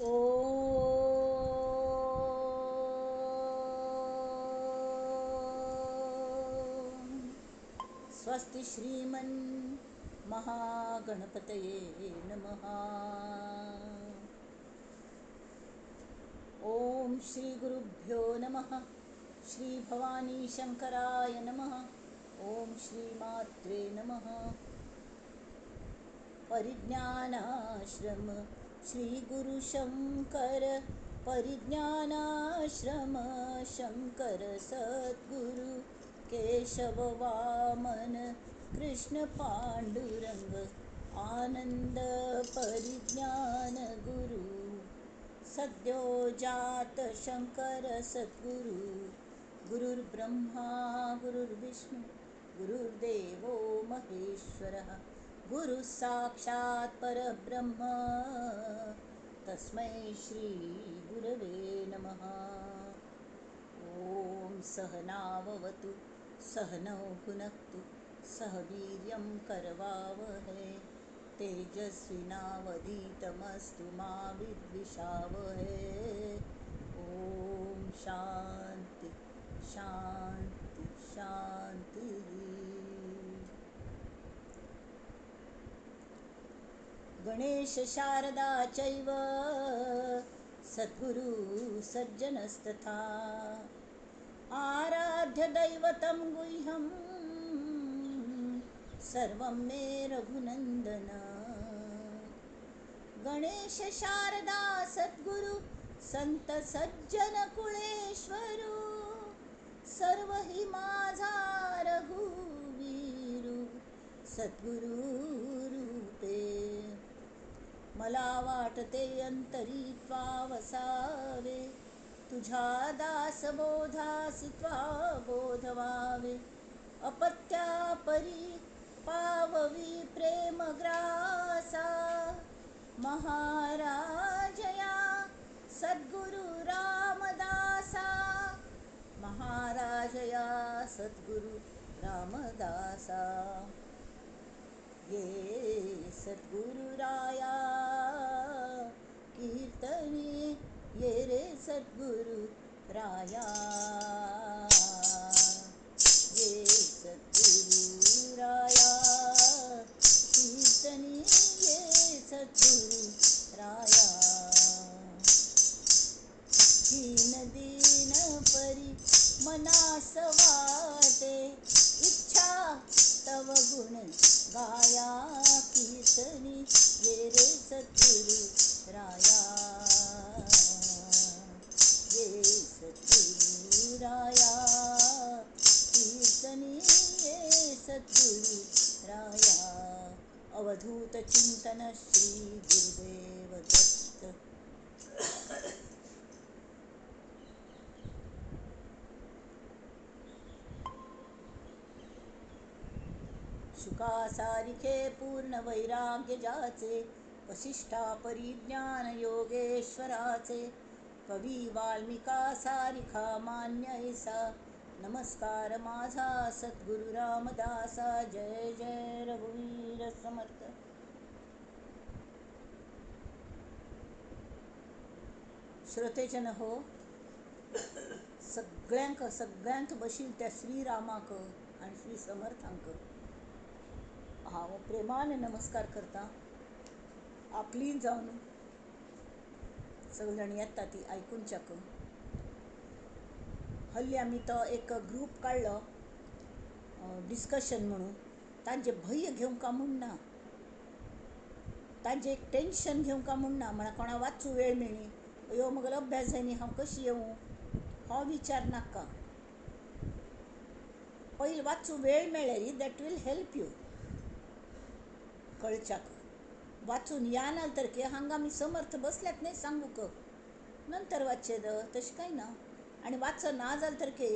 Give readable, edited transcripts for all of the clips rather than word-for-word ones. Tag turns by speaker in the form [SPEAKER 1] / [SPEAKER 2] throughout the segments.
[SPEAKER 1] ओम स्वस्ति श्रीमन् महागणपतये नमः। ओम श्री गुरुभ्यो नमः। श्री भवानी शंकराय नमः। ओम श्री मात्रे नमः। परिज्ञानाश्रम श्री गुरु शंकर, परिज्ञानाश्रम शंकर सद्गुरु केशव वामन कृष्ण पांडुरंग आनंद परिज्ञान गुरु सद्यो जात शंकर सद्गुरु। गुरुर्ब्रह्मा गुरुर्विष्णु गुरुर्देवो महेश्वरः, गुरु साक्षात् परब्रह्म तस्मै श्री गुरवे नमः। ॐ सहनाववतु सहनौ भुनक्तु सह वीर्यं करवावहै, तेजस्विनावधीतमस्तु मा विद्विषावहै। ॐ शांति शांति शांति। गणेश शारदा चैव सद्गुरु सज्जनस्तथा, आराध्य दैवतं गुह्यं सर्वं मे रघुनंदन। गणेश शारदा सद्गुरु संत सज्जन कुळेश्वरू, सर्व हि माझा रघुवीरू सद्गुरु रूपे। मला वाटते अंतरी त्वा वसावे, तुझ्या दासबोधासी त्वा बोधवावे। अपत्या परी पाववी प्रेमग्रासा, महाराजया सद्गुरु रामदासा, महाराजया सद्गुरु रामदासा। ये सद्गुरुराया कीर्तने, ये रे सद्गुरु राया, ये सद्गुरुराया कीर्तने, ये सद्गुरु राया। दीन दीन परी मनास वाटे, इच्छा तव गुण गाया कीर्तनी, ये रे सद्गुरु राया, ये सद्गुरु राया कीर्तनी, ये सद्गुरु राया। अवधूत चिंतन श्री गुरुदेव दत्त। शुकासारिखे पूर्ण वैराग्य जाचे, वसिष्ठा परिज्ञान योगेश्वराचे, कवी वाल्मिका सारिखा मान्य ऐसा, नमस्कार माझा सद्गुरु रामदासा। जय जय रघुवीर समर्थ। श्रोतेजन हो, सगळ्यांक सगळ्यांत बशील त्या श्रीरामाक आणि श्री समर्थांक हांव प्रेमान नमस्कार करता। आपली जावन सगळीं जाण येता ती आयकुच्याक। हल्ली आमी तो एक ग्रूप काडलो डिस्कशन म्हणून, तांचे भंय घेवंक म्हूण ना, तांचें एक टेंशन घेवंक म्हूण ना, म्हळ्यार कोणा वाचूं वेळ मेळ्ळी, अयो म्हगेलो अभ्यास जायनी हांव कशी येवं हो विचार नाका। पयलीं वाचूं वेळ मेळ्ळ्यार that will help you कळच्याक। वाचून या ना तर की हांगा आमी समर्थ बसल्यात न्ही सांगूक, नंतर वाचचें तशें कांय ना। आनी वाच ना जालें तर की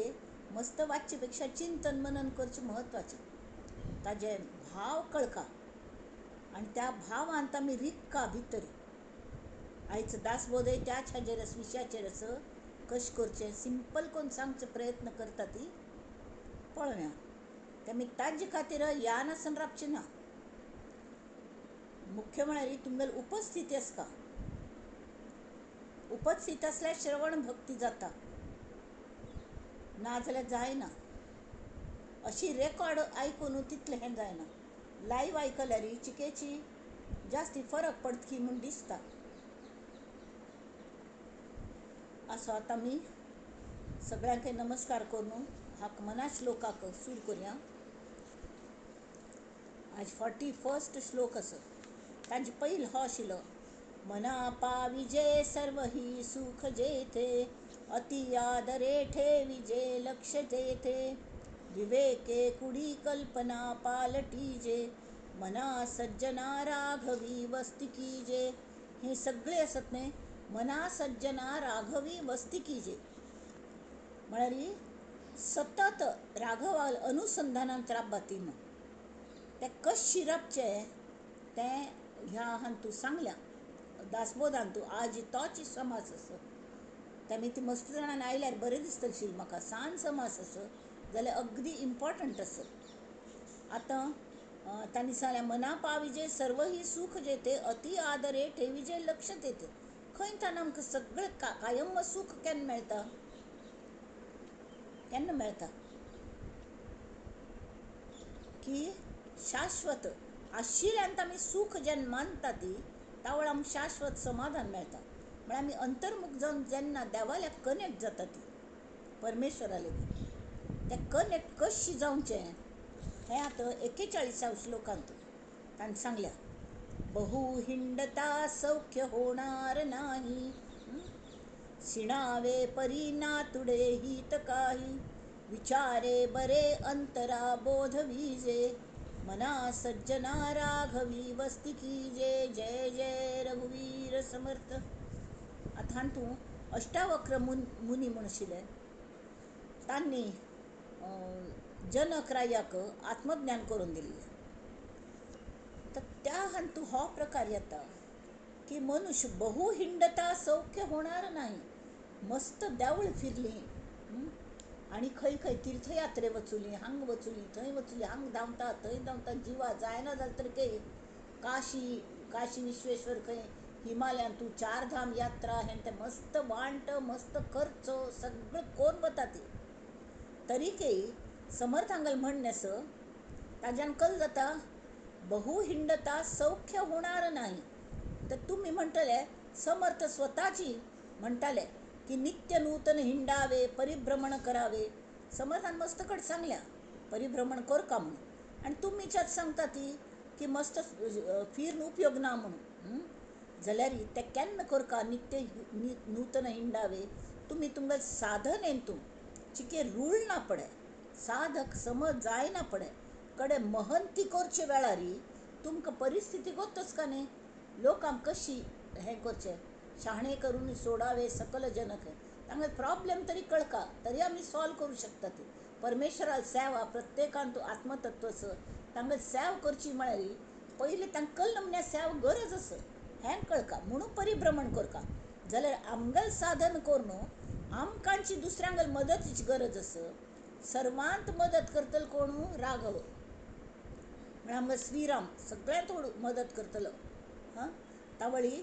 [SPEAKER 1] मस्त वाचचे पेक्षा चिंतन मनन करचें म्हत्वाचें, ताजे भाव कळका आनी त्या भावान आमी रिगका भितर। आयज दासबोधय त्याच हाजेर आसा, विशयाचेर आसा, कशें करचें सिंपल करून सांगचो प्रयत्न करता ती पळोवया। ते आमी ताजे खातीर या नासतना रावचें ना। मुख्य म्हळ्यार तुमगेली उपस्थिती आसता, उपस्थित आसल्यार श्रवण भक्ती जाता, ना जाल्यार जायना. अशी रेकॉर्ड आयकून तितलें हें जायना. लायव्ह आयकल्यार चिकेची जास्ती फरक पडत म्हूण दिसता. असो आतां आमी सगळ्यांक नमस्कार करून हाक मना श्लोकाक सुरू करुया. आज 41 श्लोक आसा. तांचे पयलो हो आशिल्लो, मना पाविजे सर्व ही सुख जेथे, अति आदरे ठेविजे लक्ष तेथे, विवेके कुडी कल्पना पालटीजे, मना सज्जना राघवी वस्ती कीजे. हे सगळे आसत न्ही, मना सज्जना राघवी वस्ती कीजे म्हळ्यार सतत राघवा अनुसंधानान राबा ती म्हूण. तें कशी राबचें तें ह्या हांतू सांगल्या दासबोधान. तूं आज तोच समास आसा. तेमी ती मस्त जाणान आयल्यार बरें दिसतलें म्हाका. सान समास आसा जाल्यार अगदी इम्पॉर्टंट आसा. आतां तांणी सांगलें, मना पाविजे सर्व ही सुख जेथे, अति आदरे ठेविजे लक्ष तेथे. खंय ताणें आमकां सगळें कायम सूख केन्ना मेळटा? केन्ना मेळटा की शाश्वत आशिल्ल्यान आमी सूख जेन्ना मानता ती तावळ आमकां शाश्वत समाधान मेळटा. म्हळ्यार आमी अंतर्मुख जावन जेन्ना देवाल्या कनेक्ट जाता ती परमेश्वरा लागीं, तें कनेक्ट कशी जावचें हें आतां 41 श्लोकांत ताणें सांगल्या. बहु हिंडता सौख्य होणार नाही, सिणावे परी नातुडे हित काही, विचारे बरे अंतरा बोध विजे, मना सज्जना राघवी वस्ती कीजे. जय जय रघुवीर समर्थ. आतां तूं अष्टावक्र मुनी म्हूण आशिल्ले, तांणी जनक रायाक आत्मज्ञान करून दिल्लें. तर त्या हातूंत हो प्रकार येता की मनुष्य बहु हिंडता सौख्य होणार नाही. मस्त देवळ फिरली आनी खंय खंय तीर्थयात्रे वचुली, हांग वचुली थंय वचुली, हांग धांवता थंय धांवता, जिवा जायना जालें तर खंय काशी, काशी विश्वेश्वर, खंय हिमालयान तूं चारधाम यात्रा हें तें मस्त वांट, मस्त खर्च सगळें कोण वता ती. तरीकय समर्थांगल म्हणणें आसा ताज्यान कल जाता बहु हिंडता सौख्य होणार नाही. तर तुमी म्हणटले समर्थ स्वताची म्हणटाले की नित्य नूतन हिंडावे परिभ्रमण करावे. समर्थान मस्त कड सांगल्या परिभ्रमण करका म्हणून, आनी तुमीच्याच सांगता ती की मस्त फिरून उपयोग ना म्हणून. जाल्यार तें केन्ना करका नित्य नूतन हिंडावे? तुमी तुमकां साधनेन तूं चिके रूळ ना पडे, साधक समज जायना पडे कडे महंती करचे वेळारी तुमकां परिस्थिती गोतच का न्ही, लोकांक कशी हें करचें, शाणे करून सोडावे सकल जनक. तांकां प्रॉब्लेम तरी कळका तरी आमी सॉल्व करूं शकता ती. परमेश्वरा सेवा प्रत्येकान तूं आत्मतत्व आसा, तांकां सेव करची म्हळ्यार पयलीं तांकां कल्ल म्हळ्यार सेव गरज आसा हें कळका म्हणून परिभ्रमण करका. जाल्यार आमगेलें साधन करून आमकांची दुसऱ्यांगेल मदतीची गरज आसा. सर्वांत मदत करतलो कोण? राघव म्हळ्यार आमकां श्रीराम सगळ्यांत मदत करतलो. हां, तावळी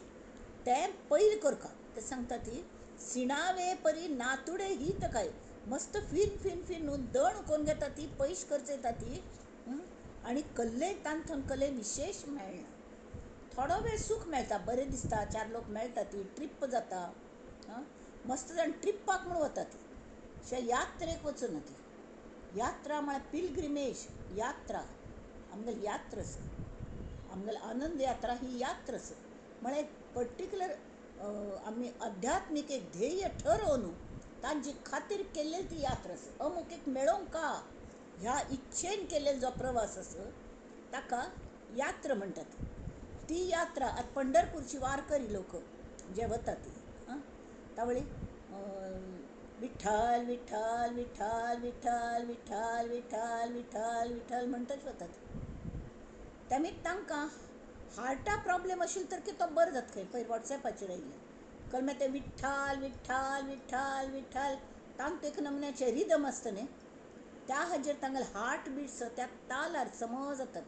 [SPEAKER 1] तें पयलीं करका. तें सांगता ती सिणावे परी नातुडे हित काय. मस्त फिन फिन फिन न्हू दण कोण घेता ती, पयश खर्च येता ती, आनी कल्ले तांतून कले विशेश मेळना. थोडो वेळ सूख मेळटा, बरें दिसता, चार लोक मेळटा ती, ट्रिप जाता. मस्त जाण ट्रिप्पाक म्हूण वता ती, अशें यात्रेक वचून ती. यात्रा म्हळ्यार पिलग्रिमेज यात्रा, आमगेली यात्रा आसा, आमगेली आनंद यात्रा ही यात्रा आसा. म्हळ्यार पर्टिक्युलर आमी अध्यात्मीक एक ध्येय ठरोवन तांचे खातीर केल्ली ती यात्रा आसा. अमूक एक मेळोवंक का ह्या इच्छेन केल्लो जो प्रवास आसा ताका यात्रा म्हणटात. ती यात्रा आतां पंढरपूरची वारकरी लोक जे वता ती, आं, तावळी विठ्ठल विठ्ठल विठ्ठल विठ्ठल विठ्ठल विठ्ठल विठ्ठल विठ्ठल म्हणटच वतात. तेमी तांकां हार्टा प्रॉब्लेम आशिल्लो तर की तो बरो जाता खंय. पयर वॉट्सॅपाचेर आयिल्लें कळ्ळें, तें विठ्ठल विठ्ठल विठ्ठल विठ्ठल तांकां एक नमुन्याचें रिदम आसता न्ही, त्या हाजेर तांगेले हार्ट बिट्स त्या तालार समज जातात,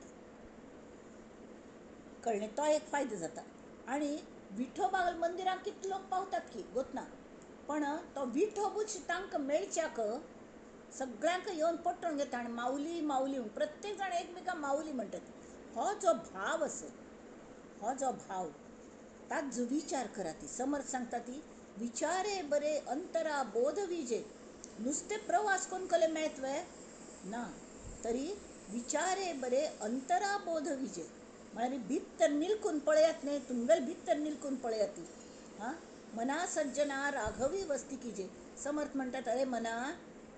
[SPEAKER 1] कळ्ळें. तो एक फायदो जाता. आनी विठोबा मंदिरांत कितले लोक पावतात की गोतना, पण तो विठोबूच तांकां मेळच्याक सगळ्यांक येवन पटोवन घेता आनी माऊली माऊली म्हूण प्रत्येक जाण एकमेकांक माऊली म्हणटात. हो जो भाव आसा, हो जो भाव ताजो विचार करा. ती समर्थ सांगता ती विचारे बरे अंतरा बोध विजे. नुस्तें प्रवास करून कले मेळत वे ना, तरी विचारे बरे अंतरा बोध विजे म्हळ्यार भितर निलकून पळयात न्ही, तुमगेल भितर निलकून पळयात. हां, मना सज्जना राघवी वस्ती किजे. समर्थ म्हणटात अरे मना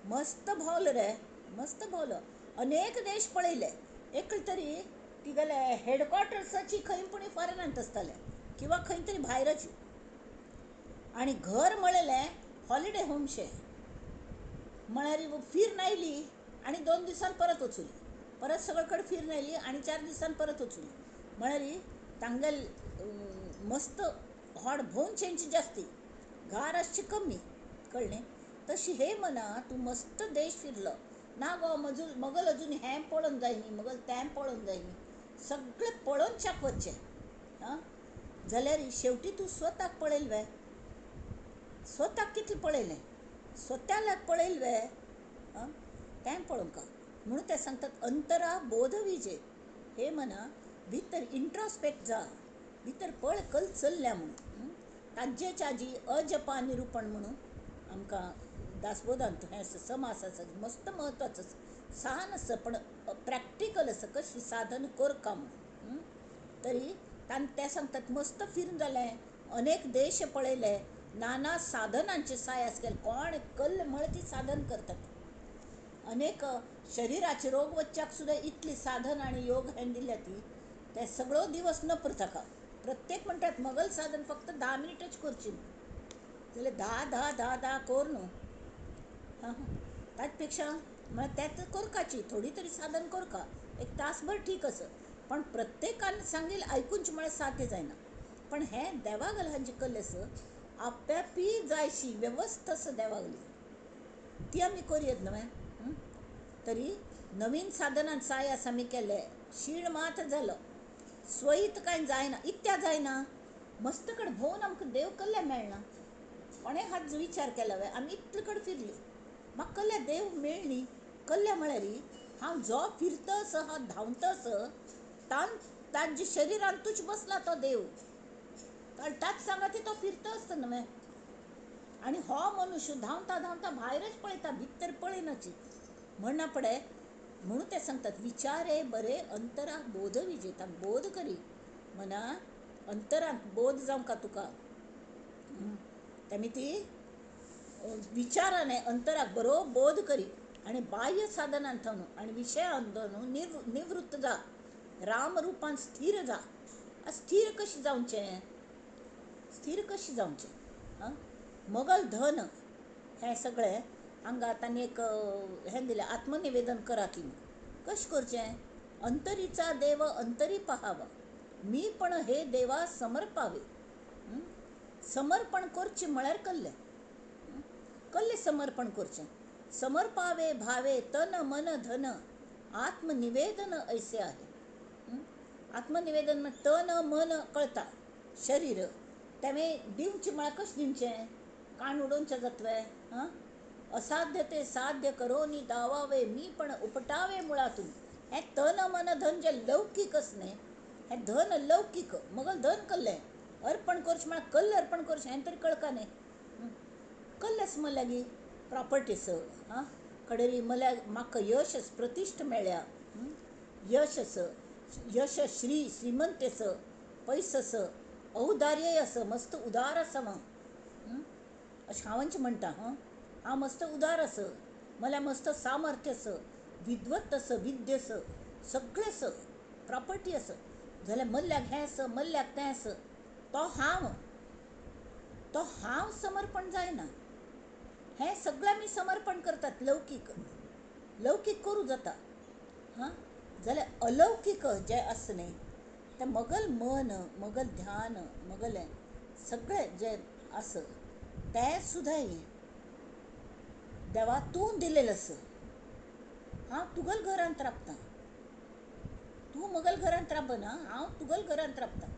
[SPEAKER 1] मस्त भोंवलो रे, मस्त भोंवलो, अनेक देश पळयले. एकले तरी तिगेले हेडक्वॉर्टर्साची खंय पूण फॉरेनांत आसताले किंवा खंय तरी भायरच, आनी घर म्हळेलें हॉलिडे होमशें, म्हळ्यार फिरून आयली आनी 2 दिसान परत वचुली, परत सगळे कडेन फिरून आयली आनी 4 दिसान परत वचुली. म्हळ्यार तांगेल मस्त होड भोंवचेंची जास्ती, घार आसची कमी, कळ्ळें? तशी हे मना तूं मस्त देश फिरलो ना गो, मगल अजून हें पळोवन जाय न्ही, मगल तें पळोवन जाय न्ही, सगळें पळोवच्याक वचचें. आं, जाल्यार शेवटी तूं स्वताक पळयल वे? स्वताक कितलें पळयलें? स्वताक पळयल वे? आं, तें पळोवंक म्हणून ते सांगतात अंतरा बोध विजे. हे मना भितर इंट्रोस्पेक्ट जा, भितर पळ कल चल्ल्या म्हणून. ताज्जेच्या आजी अजपा निरुपण म्हणून आमकां दासबोधांत हें आसा, समास आसा, मस्त म्हत्वाचो आसा, सान आसा पण प्रॅक्टिकल आसा, कशी साधन करका म्हणून. तरी ते सांगतात मस्त फिरून जालें, अनेक देश पळयले, नाना साधनांचे सायास केले, कोण कल्ल म्हळ ती साधन करतात. अनेक शरिराचे रोग वच्च्याक सुद्दां इतली साधन आनी योग हें दिल्या ती ते सगळो दिवस न करता. प्रत्येक म्हणटात मगल साधन फक्त 10 मिनटच करची, जाल्यार 10 10 10 10 कर न्हू. हां, ताचे पेक्षा म्हळ्यार तें करकाची थोडी तरी साधन करका, एक तासभर ठीक आसा, पण प्रत्येकान सांगील आयकूनच म्हळ्यार साध्य जायना. पण हें देवागल हांचे कल्लें आसा आप्यापी जायशी वेवस्था आसा देवागली, ती आमी करयत न्हय. तरी नवीन साधनान सायास आमी केले, शीण मात जालो, स्वयत कांय जायना, इत्या जायना, मस्त कडेन भोंवन आमकां देव कल्ले मेळना. कोणें हात विचार केला वे? आमी इतले कडेन फिरली, म्हाका कल्ल्या देव मेळ्ळी. कल्ल्या म्हळ्यार हांव जो फिरता आसा, हांव धांवता आसा, ताज्या शरिरांतूच बसला तो देव, ताच सांगा ती तो फिरता आसता न्हय. आनी हो मनुष्य धांवता धांवता भायरच पळयता, भितर पळयनाची म्हणना पडे. म्हणून ते सांगतात विचारे बरे अंतराक बोध विजेता. बोध करी मना अंतराक बोध जावंका तुका, तेमी ती विचाराने अंतराक बरो बोध करी आनी बाह्य साधनांत न्हू आनी विशयांत न्हू निवृत्त जा, रामरुपान स्थिर जा. स्थिर कशें जावचें? स्थिर कशें जावचें? आं, मगल धन हें सगळें हांगा तांणी एक हें दिलें, आत्मनिवेदन करात म्हूण. कशें करचें? अंतरीचा देव अंतरी पहावा, मी पण हे देवा समर्पावे. समर्पण करचें म्हळ्यार कल्लें, कल्लें समर्पण करचें. समर्पावे भावे तन मन धन आत्मनिवेदन ऐसे आहे. आत्मनिवेदन म्हळ्यार तन मन कळता, शरीर तें दिवचें म्हळ्यार कशें दिवचें? काण उडोवचें जातलें? हां, असाध्य ते साध्य करोनी दावावे मी पण उपटावे मुळातून. हें तन मन धन जें लौकीक आसा न्ही, हें धन लौकीक, मगल धन कल्लें अर्पण करचें म्हळ्यार कल्ल अर्पण करचें हें तरी कळका न्ही. कल्लें आसा म्हळ्यार लागीं प्रॉपर्टीस, आं, कडेरी म्हळ्यार म्हाका यश प्रतिश्ठा मेळ्ळ्या, यश आसा, यश श्री श्रीमंत आसा, पयसो आसा, औदार्य आसा, मस्त उदार आसा हांव, अशें हांवच म्हणटा. हां, हांव मस्त उदार आसा, म्हळ्यार मस्त सामर्थ्य आसा, विद्वत्त आसा, विद्या आसा, सगळें आसा, प्रॉपर्टी आसा, जाल्यार मल्ल्याक हें आसा, मल्ल्याक तें आसा, तो हांव, तो हांव समर्पण जायना. हें सगळें आमी समर्पण करतात लौकीक, लौकीक करूं जाता. हां, जाल्यार अलौकीक जें आसा न्ही तें मगल मन, मगल ध्यान, मगलें सगळें जें आसा तें सुद्दां देवा तूं दिलेलें आसा. हांव तुगेल्या घरांत राबतां, तूं मगल घरांत राबना, हांव तुगेल्या घरांत राबतां,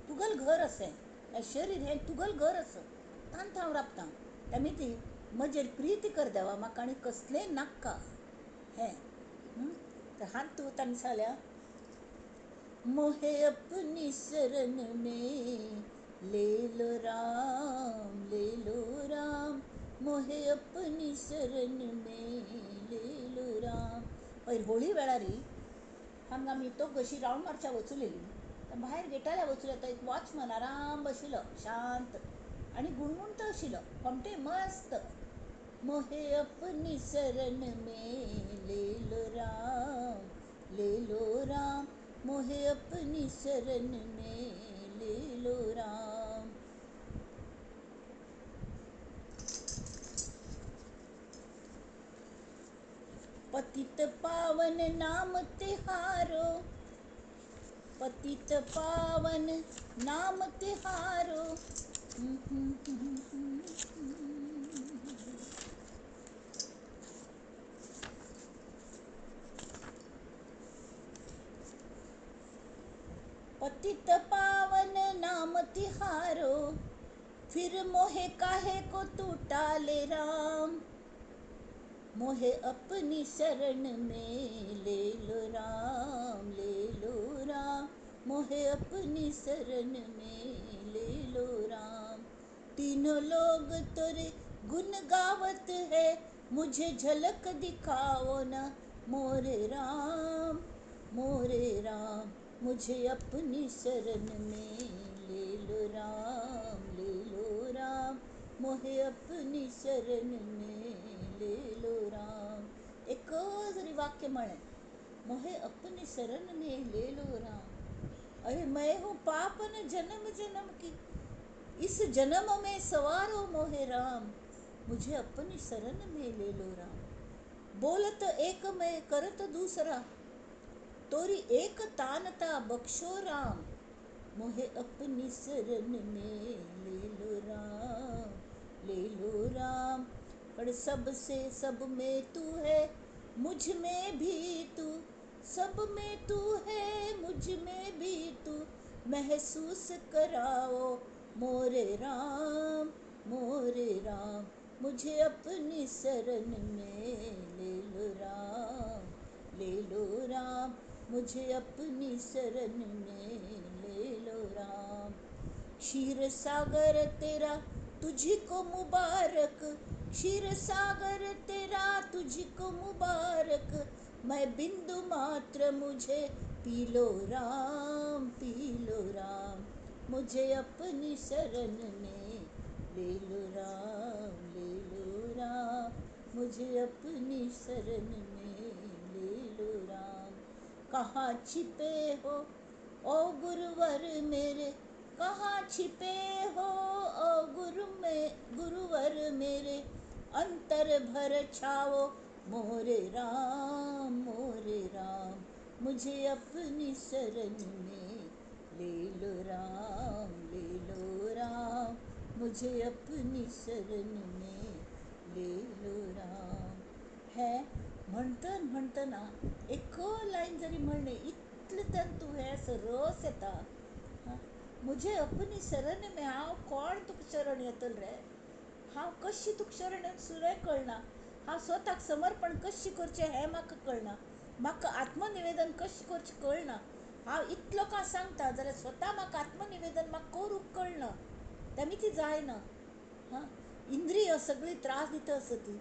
[SPEAKER 1] तुगेलें घर आसा. हें शरीर हें तुगल घर आसा, तांत हांव राबतां. तेमी म्हजेर प्रिती कर देवा, म्हाका आनी कसलेंय नाक्का हें. तर हात तूं तांणी सांगल्या, मोहे अपनी शरण में ले लो राम, ले लो राम, मोहे अपनी शरण में ले लो राम. पयर होळी वेळारी हांगा आमी तो कशी रावंड मारच्या वचुलेली, तर भायर गेटाल्या वचुले तो एक वॉचमन आराम बशिल्लो शांत आनी गुणगुणतो आशिल्लो कोमटे मस्त, मोहे अपनी शरण में ले लो राम, ले लो राम, मोहे अपनी शरण में ले लो राम. पतित पावन नाम तिहारो, पतित पावन नाम तिहारो, पतित पावन नाम तिहारो, फिर मोहे काहे को तू टाले राम, मोहे अपनी शरण में ले लो राम, ले लो राम, मोहे अपनी शरण में ले लो राम. तीनों लोग तोरे गुण गावत है, मुझे झलक दिखाओ ना मोरे राम, मोरे राम, मुझे अपनी शरण में ले लो राम, ले लो राम, मोहे अपनी शरण में ले लो राम. एक जरी वाक्य म्हळें, मोहे अपनी शरण में ले लो राम. अरे मैं हूँ पापन जन्म जन्म की, इस जन्म में सवारो मोहे राम, मुझे अपनी शरण में ले लो राम. बोलत एक मैं करत दूसरा, तोरी एक तानता बख्शो राम, मोहे अपनी शरण में ले लो राम, ले लो राम. पर सबसे सब में तू है, मुझ में भी तू, सब में तू है, मुझ में भी तू, महसूस कराओ मोरे राम, मोरे राम, मुझे अपनी शरण में ले लो राम, ले लो राम, मुझे अपनी शरण में ले लो राम. क्षीर सागर तेरा तुझी को मुबारक, क्षीर सागर तेरा तुझी को मुबारक, मैं बिंदु मात्र मुझे P low Ram, P low Ram, मुझे अपनी शरण में ले लो राम, ले लो राम, मुझे अपनी शरण में ले लो राम. कहाँ छिपे हो ओ गुरुवर मेरे, कहाँ छिपे हो ओ गुरु में गुरुवर मेरे, अंतर भर छाओ मोरे राम, मोरे राम, मुझे अपनी शरण में ले लो राम, ले लो राम, मुझे अपनी शरण में ले लो राम. हे म्हणटन म्हणटना एक लायन जरी म्हणलें इतलें तातूंत तूं हें असो रस येता. मुझे अपनी शरण में, हांव कोण तुका शरण येतलो रे, हांव कशी तुका शरण सुरें कळना, हांव स्वताक समर्पण कशें करचें हें म्हाका कळना, म्हाका आत्मनिवेदन कशें करचें कळना. हांव इतलो का सांगता जाल्यार स्वता म्हाका आत्मनिवेदन म्हाका करूंक कळना, तेमी ती जायना. हां, इंद्रिय सगळीं त्रास दिता आसा ती,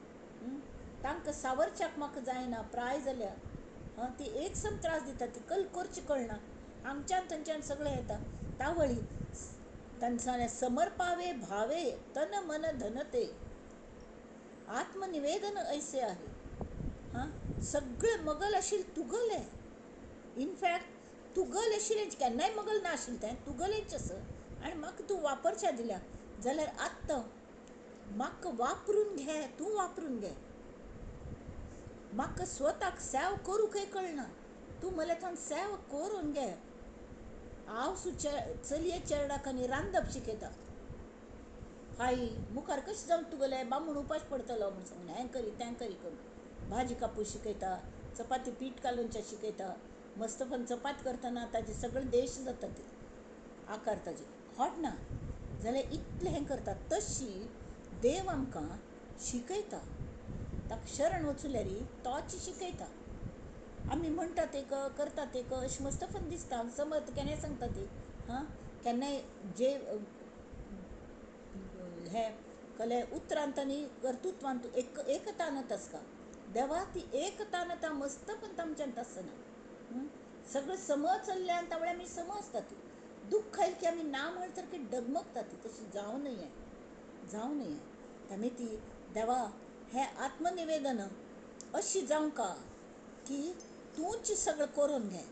[SPEAKER 1] तांकां सावरच्याक म्हाका जायना, प्राय जाल्या. हां, ती एक सम त्रास दिता, ती कल करची कळना, हांगच्यान थंयच्यान सगळें येता. तावळी तांणी सांगलें, समर्पावे भावे तन मन धन ते, आत्मनिवेदन ऐसे आहे. हां, सगळें मगल आशिल्लें तुगलें, इनफॅक्ट तुगल आशिल्लें केन्नाय मगल ना आशिल्लें तें तुगलेंच आसा, आनी म्हाका तूं वापरच्या दिल्या जाल्यार आत्तां म्हाका वापरून घे, तूं वापरून घे, म्हाका स्वताक सेव करूंकय कळना, तूं म्हळ्यार थंय सेव करून घे. हांव चलये चेरडाक आनी रांदप शिकयता, आई मुखार कशें जावन तुगेलें बामण उपास पडटलो म्हूण सांगून हें करी तें करी करून भाजी कापूंक शिकयता, चपाती पीठ कालोवचें शिकयता, मस्त पण चपात करतना ताजे सगळे देश जाता ते आकार ताजे खोट ना. जाल्यार इतलें हें करता. तशी देव आमकां शिकयता. ताका शरण वचुल्यार तोच शिकयता. आमी म्हणटात एक करतात एक अशें मस्त पण दिसता. समर्थ केन्नाय सांगता ती हां केन्नाय जे हे कले उतरांत आनी कर्तुत्वांत एक एकतानत आसता. देवा ती एकतानता मस्त पण आमच्यांत आसना. सगळें सम चल्लें आनी त्या आमी सम आसता. ती दुख्ख आयलें की आमी ना म्हण सारकी डगमगता. ती तशी जावं नये, जावं नये. आमी ती देवा हें आत्मनिवेदन अशी जावंका की तूंच सगळें करून घे.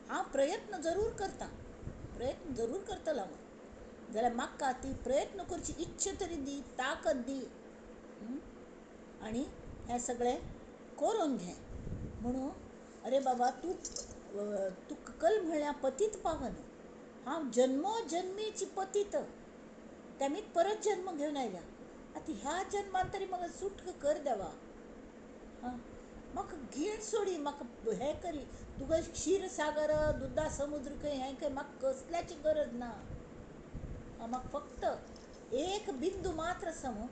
[SPEAKER 1] हांव प्रयत्न जरूर करता, प्रयत्न जरूर करतलो हांव, जाल्यार म्हाका ती प्रयत्न करची इच्छा तरी दी, ताकद दी आनी हें सगळें करून घे. म्हणून अरे बाबा तूं तुका कल म्हळ्यार पतीत पावन. हांव जन्मो जन्मीची पतीत, तेमी परत जन्म घेवन आयल्या. आतां ह्या जन्मान तरी म्हाका सुटका कर देवा. हां म्हाका घीण सोडी, म्हाका हें करी. तुका क्षीरसागर दुदा समुद्र खंय हें खंय म्हाका कसल्याची गरज ना. म्हाका फक्त एक बिंदू मात्र आसा न्हू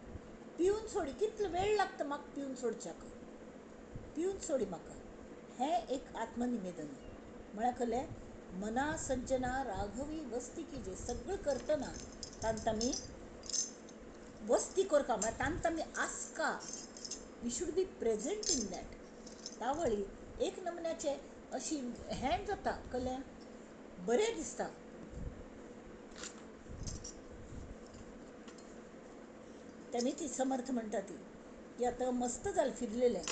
[SPEAKER 1] पिवन सोडी. कितलो वेळ लागता म्हाका पिवन सोडच्याक, पिवन सोडी म्हाका. हें एक आत्मनिवेदन म्हळ्यार कलें मना सज्जना राघवी वस्ती की जे सगळें करतना तांत आमी वस्ती करता म्हळ्यार तांत आमी आसका. We should be present in that. तावळी एक नमुन्याचें अशी हें जाता कलें बरें दिसता. तेमी ती समर्थ म्हणटा ती की आतां मस्त जालें फिरलेलें.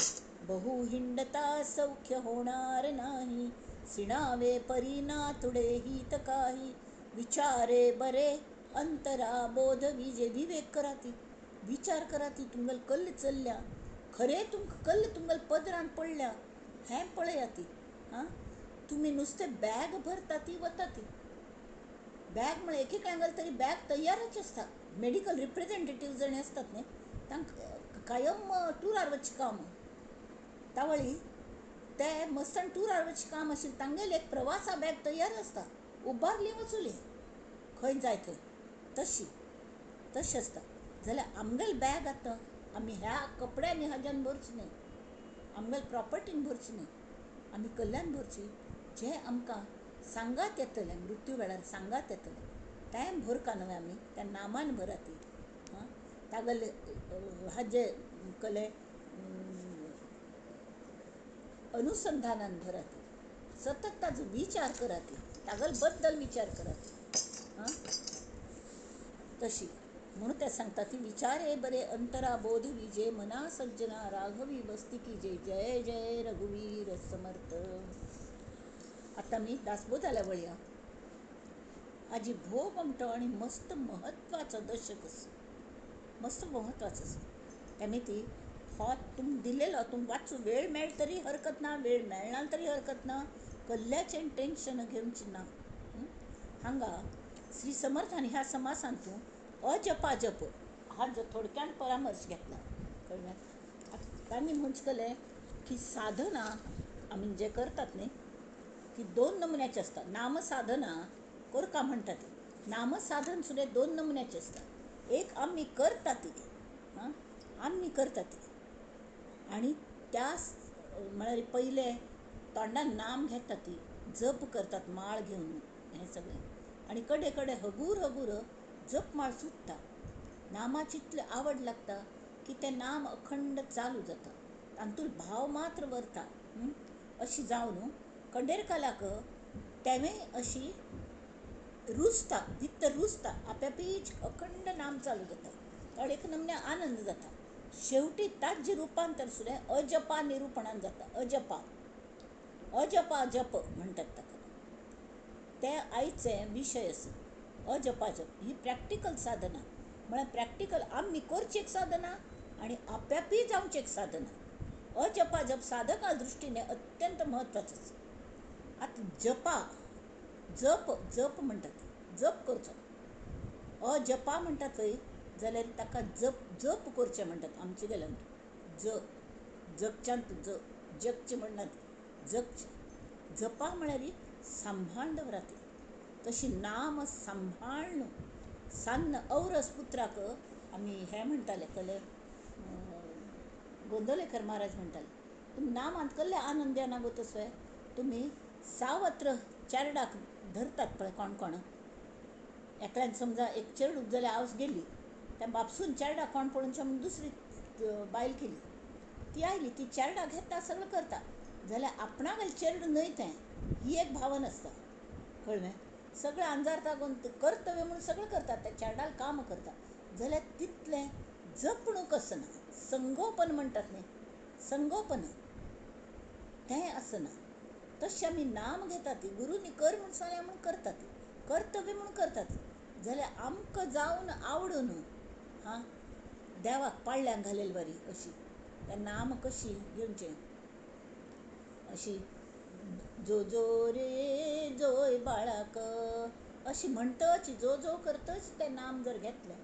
[SPEAKER 1] बहु हिंडता सौख्य होणार नाही, सिणावे परी ना तुडे हित काही, विचारे बरे अंतरा बोध विजे. विवेक करा ती, विचार करा ती. तुमगेले कल्ल चल्ल्या खरें, तुमकां कल्ल तुमगेले पदरान पडल्या हें पळया ती. हां तुमी नुस्तें बॅग भरता ती वता ती. बॅग म्हळ्यार एक एक तरी बॅग तयारच आसता. मेडिकल रिप्रेझेंटेटीव जाणी आसतात न्ही तांकां कायम टुरार वचचें काम. तावळी ते मस्तान टुरार वचचें काम आशिल्लें तांगेलें एक प्रवासा बॅग तयार आसता. उबारली वचुली खंय जाय थंय. तशी तशें आसता. जाल्यार आमगेलें बॅग आतां आमी ह्या कपड्यांनी हाज्यान भरचें न्हय, आमगेले प्रॉपर्टीन भरचें न्हय, आमी कल्याण भरची जें आमकां सांगात येतलें मृत्यू वेळार सांगात येतलें तें भरका न्हय आमी त्या नामान भरा ती. हां तागेले हाजे कले अनुसंधानान भरा ती. सतत ताजो विचार करा ती, तागेले बद्दल विचार करा ती. हां तशी म्हणून ते सांगता ती विचारे बरे अंतरा बोध विजे मना सज्जना राघवी वस्ती की जय. जय जय रघुवीर समर्थ. आतां आमी दासबोधाल्या वळया. आजी भोव म्हणटो आनी मस्त म्हत्वाचो दशक आसा, मस्त म्हत्वाचो आसा. तेमी ती हो तुमकां दिलेलो तुमकां वाचूं वेळ मेळटा तरी हरकत ना, वेळ मेळना तरी हरकत ना, कल्ल्याचें टेंशन घेवचें ना. हांगा श्री समर्थान ह्या समासांत तूं अजपाजप हाजो थोडक्यान परामर्श घेतला. कळ्ळें? तांणी म्हणचें केलें की साधना आमी जे करतात न्ही ती दोन नमुन्याची आसता. नामसाधना करका म्हणटा ती. नामसाधन सुद्दां दोन नमुन्याचे आसता. एक आमी करता ती, हां आमी करता ती आनी त्या म्हळ्यार पयलें तोंडान नाम घेता ती, जप करतात माळ घेवन हें सगळें आनी कडे कडेन हगूर हगूर जप माळ सुट्टा. नामाची इतली आवड लागता की तें नाम अखंड चालू जाता, तातूंत भाव मात्र वरता. अशी जावन कंडेर कालाक तेंवें अशी रुजता, भितर रुजता, आपापीच अखंड नाम चालू जाता. तर एक नमन्या आनंद जाता. शेवटी ताजें रुपांतर सुद्दां अजपा निरुपणान जाता. अजपा अजपा जप म्हणटात ताका. ते आयचे विशय आसा अजपा जप. ही प्रॅक्टिकल साधना म्हळ्यार प्रॅक्टिकल आमी करची एक साधना आनी आपापी जावची एक साधना. अजपा जप साधका दृश्टीने अत्यंत म्हत्वाचो आसा. आतां जपा जप जप म्हणटात, जप करचो. अजपा म्हणटात पळय जाल्यार ताका जप जप करचें म्हणटात आमचे गेल्यान. ज जगच्यांत ज जगचें म्हणनात, जगचें. जपा म्हळ्यार सांबाळून दवरात. तशी नाम सांबाळून सान्न औरस पुत्राक आमी हें म्हणटाले कले गोंदवलेकर महाराज म्हणटाले, तुमी नामांत कसले आनंद येना गो तसो तुमी सावत्र चेरडाक धरतात पळय कोण कोण. एकल्यान समजा एक चेडूक जाल्यार आवस गेली, त्या बापसून चेरडाक कोण पळोवन म्हूण दुसरी बायल केली, ती आयली, ती चेरडा घेता सगळें करता, जाल्यार आपणागेलें चेरडू न्हय तें, ही एक भावना आसता. कळ्ळें? सगळें अंजारता कर्तव्य म्हणून सगळें करतात, त्या चेरडाल काम करता, जाल्यार तितलें जपणूक आसना. संगोपन म्हणटात न्ही, संगोपन तें आसना. तशें आमी नाम घेतात, गुरूंनी कर म्हूण सांगलें म्हूण करतात, कर्तव्य म्हूण करतात, जाल्यार आमकां जावन आवडून हां देवाक पाडल्यांक घालेले बरी अशी त्या नाम कशी घेवचें अशी जो जो रे जोय बाळाक अशी म्हणटच जो जो करतच तें नाम जर घेतलें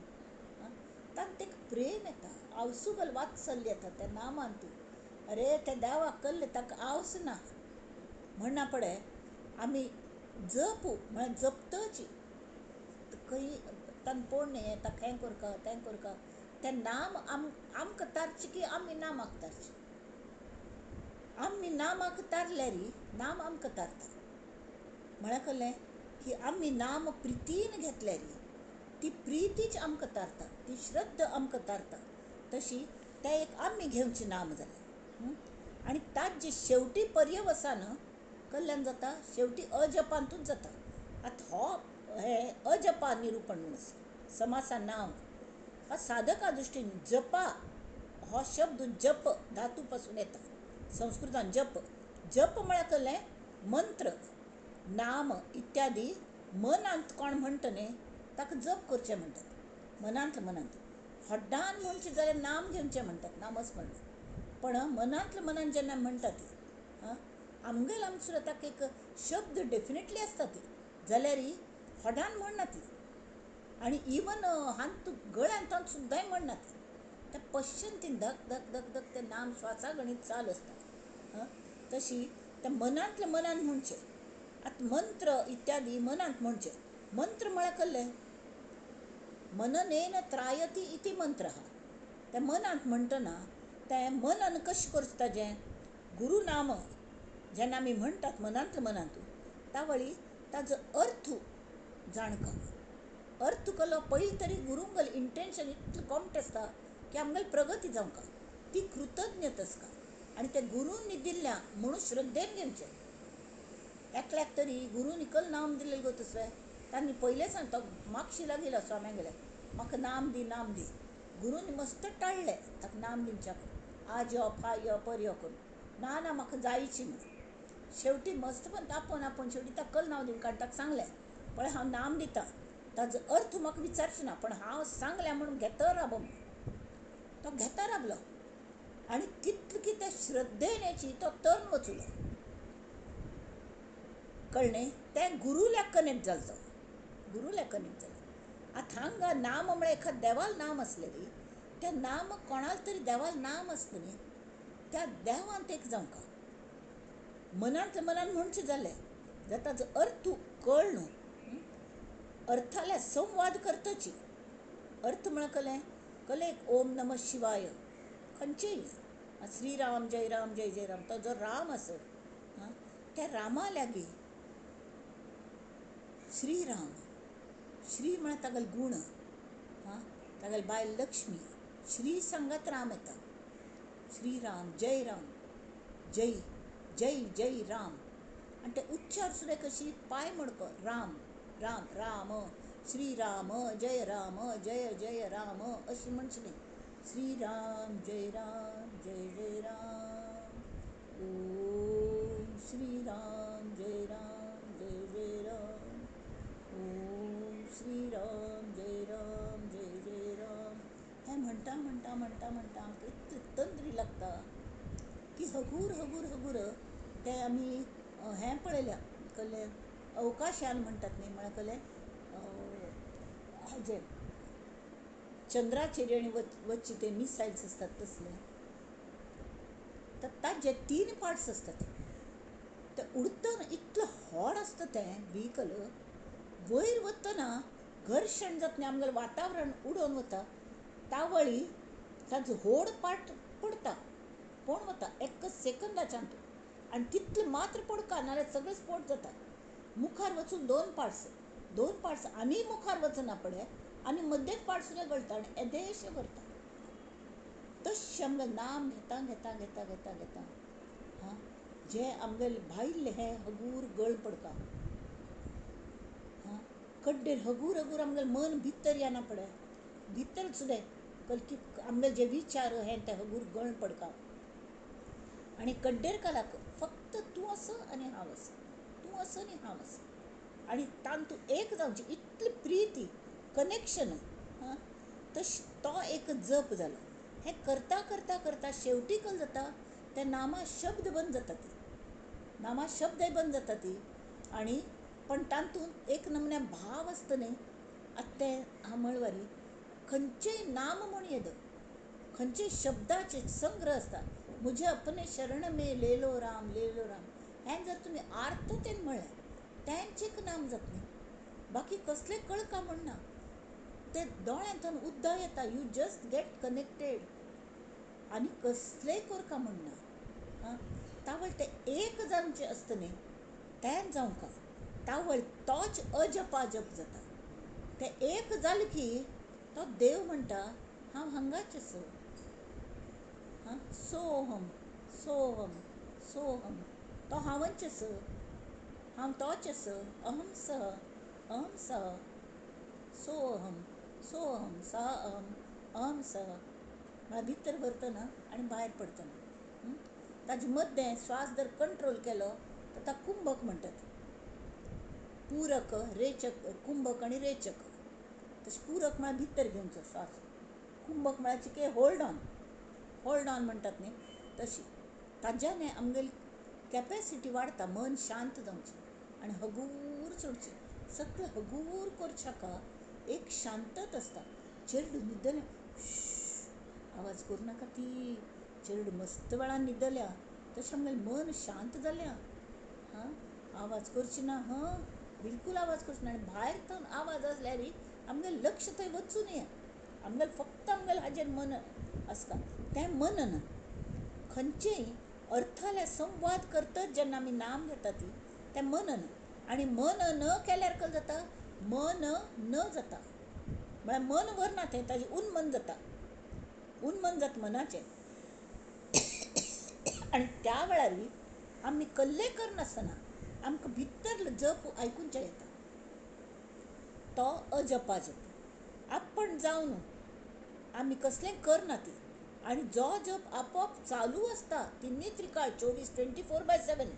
[SPEAKER 1] तांकां एक प्रेम येता, आवसुगल वात्सल्य येता त्या नामान. तूं अरे त्या देवाक कल्ले ताका आवस ना म्हणना पडे आमी जपू म्हळ्यार जपतच खंय तांकां पोडणें येता, हें करका तें करका, तें नाम आमकां तारचें की आमी नामाक तारचें. आमी नामाक तारल्यार नाम आमकां तारता. म्हळ्यार कळ्ळें की आमी नाम प्रितीन घेतल्यार ती प्रितीच आमकां तारता, ती श्रद्धा आमकां तारता. तशी तें एक आमी घेवचें नाम जालें. आनी ताजे शेवटी पर्यवसान कल्याण जाता, शेवटी अजपांतूच जाता. आतां हो हे अजपा निरुपण म्हणून समासा नाम हा साधका दृश्टीन जपा हो शब्द जप धातू पासून येता. संस्कृतान जप जप म्हळ्यार कळ्ळें मंत्र नाम इत्यादी मनांत कोण म्हणटा न्ही ताका जप करचें म्हणटात. मनांतलें मनांत हड्डान म्हणचें जाल्यार नाम घेवचें म्हणटात, नामस्मरण. पण मनांतलें मनान जेन्ना म्हणटात आमगेल आमकां सुद्दां ताका एक शब्द डेफिनेटली आसता ती, जाल्यार हड्डान म्हणना ती, आनी इवन हांत गळ्यांत सुद्दांय म्हणना ती. त्या पश्चंतीन धक धक धक धक तें नाम श्वासा गणीत चालू आसता. तशी त्या मनांतल्या मनान म्हणचें. आतां मंत्र इत्यादी मनांत म्हणचें. मंत्र म्हळ्यार कळ्ळें मननेन त्रायती इति मंत्र. त्या मनांत म्हणटना तें मनन कशें करचें ताजें गुरू नाम जेन्ना आमी म्हणटात मनांतल्या मनांत तावळी ताजो अर्थ जाणका. अर्थ कलो पयलीं तरी गुरूंगल इंटेन्शन इतलें कोमट आसता की आमगेली प्रगती जावंका, ती कृतज्ञता आसता. आनी ते गुरूंनी दिल्ल्या म्हणून श्रद्धेन घेवचें. एकल्याक तरी गुरूंनी कल नाम दिल्लें गो तसलें तांणी पयलें सांग तो मागशी लागीं स्वाम्या गेल्या म्हाका नाम दी नाम दी. गुरूंनी मस्त टाळ्ळें ताका नाम दिवच्याक, आज यो फाय यो पर यो करून, ना ना म्हाका जायची म्हूण. शेवटी मस्त पण तापोवन आपोवन शेवटी ताका कल नांव दिवन काडून ताका सांगलें, पळय हांव नाम दितां ताजो अर्थ म्हाका विचारचो ना, पण हांव सांगलें म्हणून घेता राबो म्हूण. तो घेता राबलो आनी तितलें की त्या श्रद्धेन हेची तो तरण वचुलो. कळ्ळें? तें गुरूल्याक कनेक्ट जालो, तो गुरूल्याक कनेक्ट जालो. आतां हांगा नाम म्हळ्यार एखाद देवाल नाम आसलें न्ही, त्या नाम कोणाल तरी देवाल नाम आसता न्ही, त्या देवान एक जावंका मनांतल्या मनान म्हणचें जालें जाल्यार ताजो अर्थ कळ न्हू. अर्थाल्या संवाद करतची. अर्थ म्हळ्यार कळ्ळें कळ्ळें एक ओम नमः शिवाय खंयचेय श्रीराम जय राम जय जय राम, तो जो राम आसा त्या रामा लागीं श्रीराम, श्री म्हळ्यार तागेलो गूण, तागेली बायल लक्ष्मी, श्री सांगात राम येता. श्रीराम जय राम जय जय जय राम. आनी ते उच्चार सुद्दां कशी पांय मडको राम राम राम श्रीराम जय राम जय जय राम अशी म्हणचें न्ही. श्रीराम जय राम जय जय राम, ओम श्रीराम जय राम जय जय राम, ओम श्रीराम जय राम जय जय राम. हें म्हणटा म्हणटा म्हणटा म्हणटा आमकां इतली तंद्री लागता की हगूर हगूर हगूर ते आमी हें पळयल्या कळ्ळें अवकाशयान म्हणटात न्ही, म्हळ्यार कळ्ळें हाजें चंद्राचेर आनी वचचे ते मिसायल्स आसतात तसले, तर ताजे 3 पार्ट्स आसतात. ते उडटना इतलें व्हड आसता तें व्हिकल, वयर वतना घर्शण जात न्ही, आमगेलें वातावरण उडोवन वता. तावळी ताजो व्हड पार्ट पडता, पडून वता एक सेकंदाच्यान. आनी तितलें मात्र पडका, नाजाल्यार सगळें स्पोट जाता. मुखार वचून दोन पार्ट्स, दोन पार्ट्स आनी मुखार वचना पडे आनी मद्देच पार्ट सुद्दां गळटा आनी येदेशें करता. तशें आमगेलें नाम घेता घेता घेता घेता घेता हां जे आमगेलें भायलें हें हगूर गळ पडका. हां कड्डेर हगूर हगूर आमगेलें मन भितर येना पडे, भितर सुद्दां कलकी आमगेले जे विचार हे ते हगूर गळ पडका. आनी कड्डेर कलाक फक्त तूं आसा आनी हांव आसा, तूं आसा आनी हांव आसा, आनी तातूंत एक जावचें इतली प्रिती कनेक्शन. हां तशें तो एक जप जालो. हें करता करता करता शेवटी कल जाता ते नामा शब्द बंद जाता, ती नामा शब्दय बंद जाता ती. आनी पण तातूंत एक नमुन्या भाव आसता न्ही. आतां तें हांव म्हळवारी खंयचेय नाम म्हूण येद, खंयचेय शब्दाचे संग्रह आसता. मुझे अपने शरण में ले लो राम, ले लो राम, हें जर तुमी आर्थतेन म्हळें तेंच एक नाम जाता न्ही, बाकी कसलें कळका म्हण ना. ते दोळ्यांतून उद्दा येता, you just get connected, आनी कसलेंय करका म्हण ना. हां तावळ तें एक जावचें आसता न्ही, तें जावंका तावळ तोच अजपाजप जाता. तें एक जालें की तो देव म्हणटा हांव हांगाच आसा. हां सोहम सोहम सोहम, तो हांवच आसा, हांव तोच आसा. अहम सह अहम सह सोहम सोहम सह अहम अहम सह, म्हळ्यार भितर भरतना आनी भायर पडटना. ताजे मद्दें श्वास जर कंट्रोल केलो तर ताका कुंभक म्हणटात. पूरक रेचक, कुंभक आनी रेचक. तशें पूरक म्हळ्यार भितर घेवचो श्वास, कुंभक म्हळ्यार चिके होल्ड ऑन, होल्ड ऑन म्हणटात न्ही तशी. ताज्याने आमगेली कॅपेसिटी वाडता, मन शांत जावचें आनी हगूर सोडचें. सगळें हगूर करच्याका एक शांतत आसता. चेरडूं न्हिदलें, आवाज करूं नाका, ती चेरडूं मस्त वेळान न्हिदल्या, तशें आमगेलें मन शांत जाल्या. हां आवाज करची ना, हां बिलकूल आवाज करची ना. आनी भायर थंय आवाज आसल्यार आमगेलें लक्ष थंय वचूं नये, आमगेलें फक्त आमगेलें हाजेर मन आसता. तें मनन खंयचेय अर्थाल्या संवाद करतच जेन्ना आमी नाम घेता ती तें मनन. आनी मन न केल्यार कशें जाता, मन न जाता, म्हळ्यार मन व्हरना तें, ताजें उन्मन जाता, उन्मन जाता मनाचें. आनी त्या वेळार आमी कल्लें करनासतना आमकां भितर जप आयकुचें येता, तो अजपाजप आपण जावन आमी कसलें करना ती. आनी जो जप आपोआप चालू आसता तिन्ही त्रिकाळ 24 24/7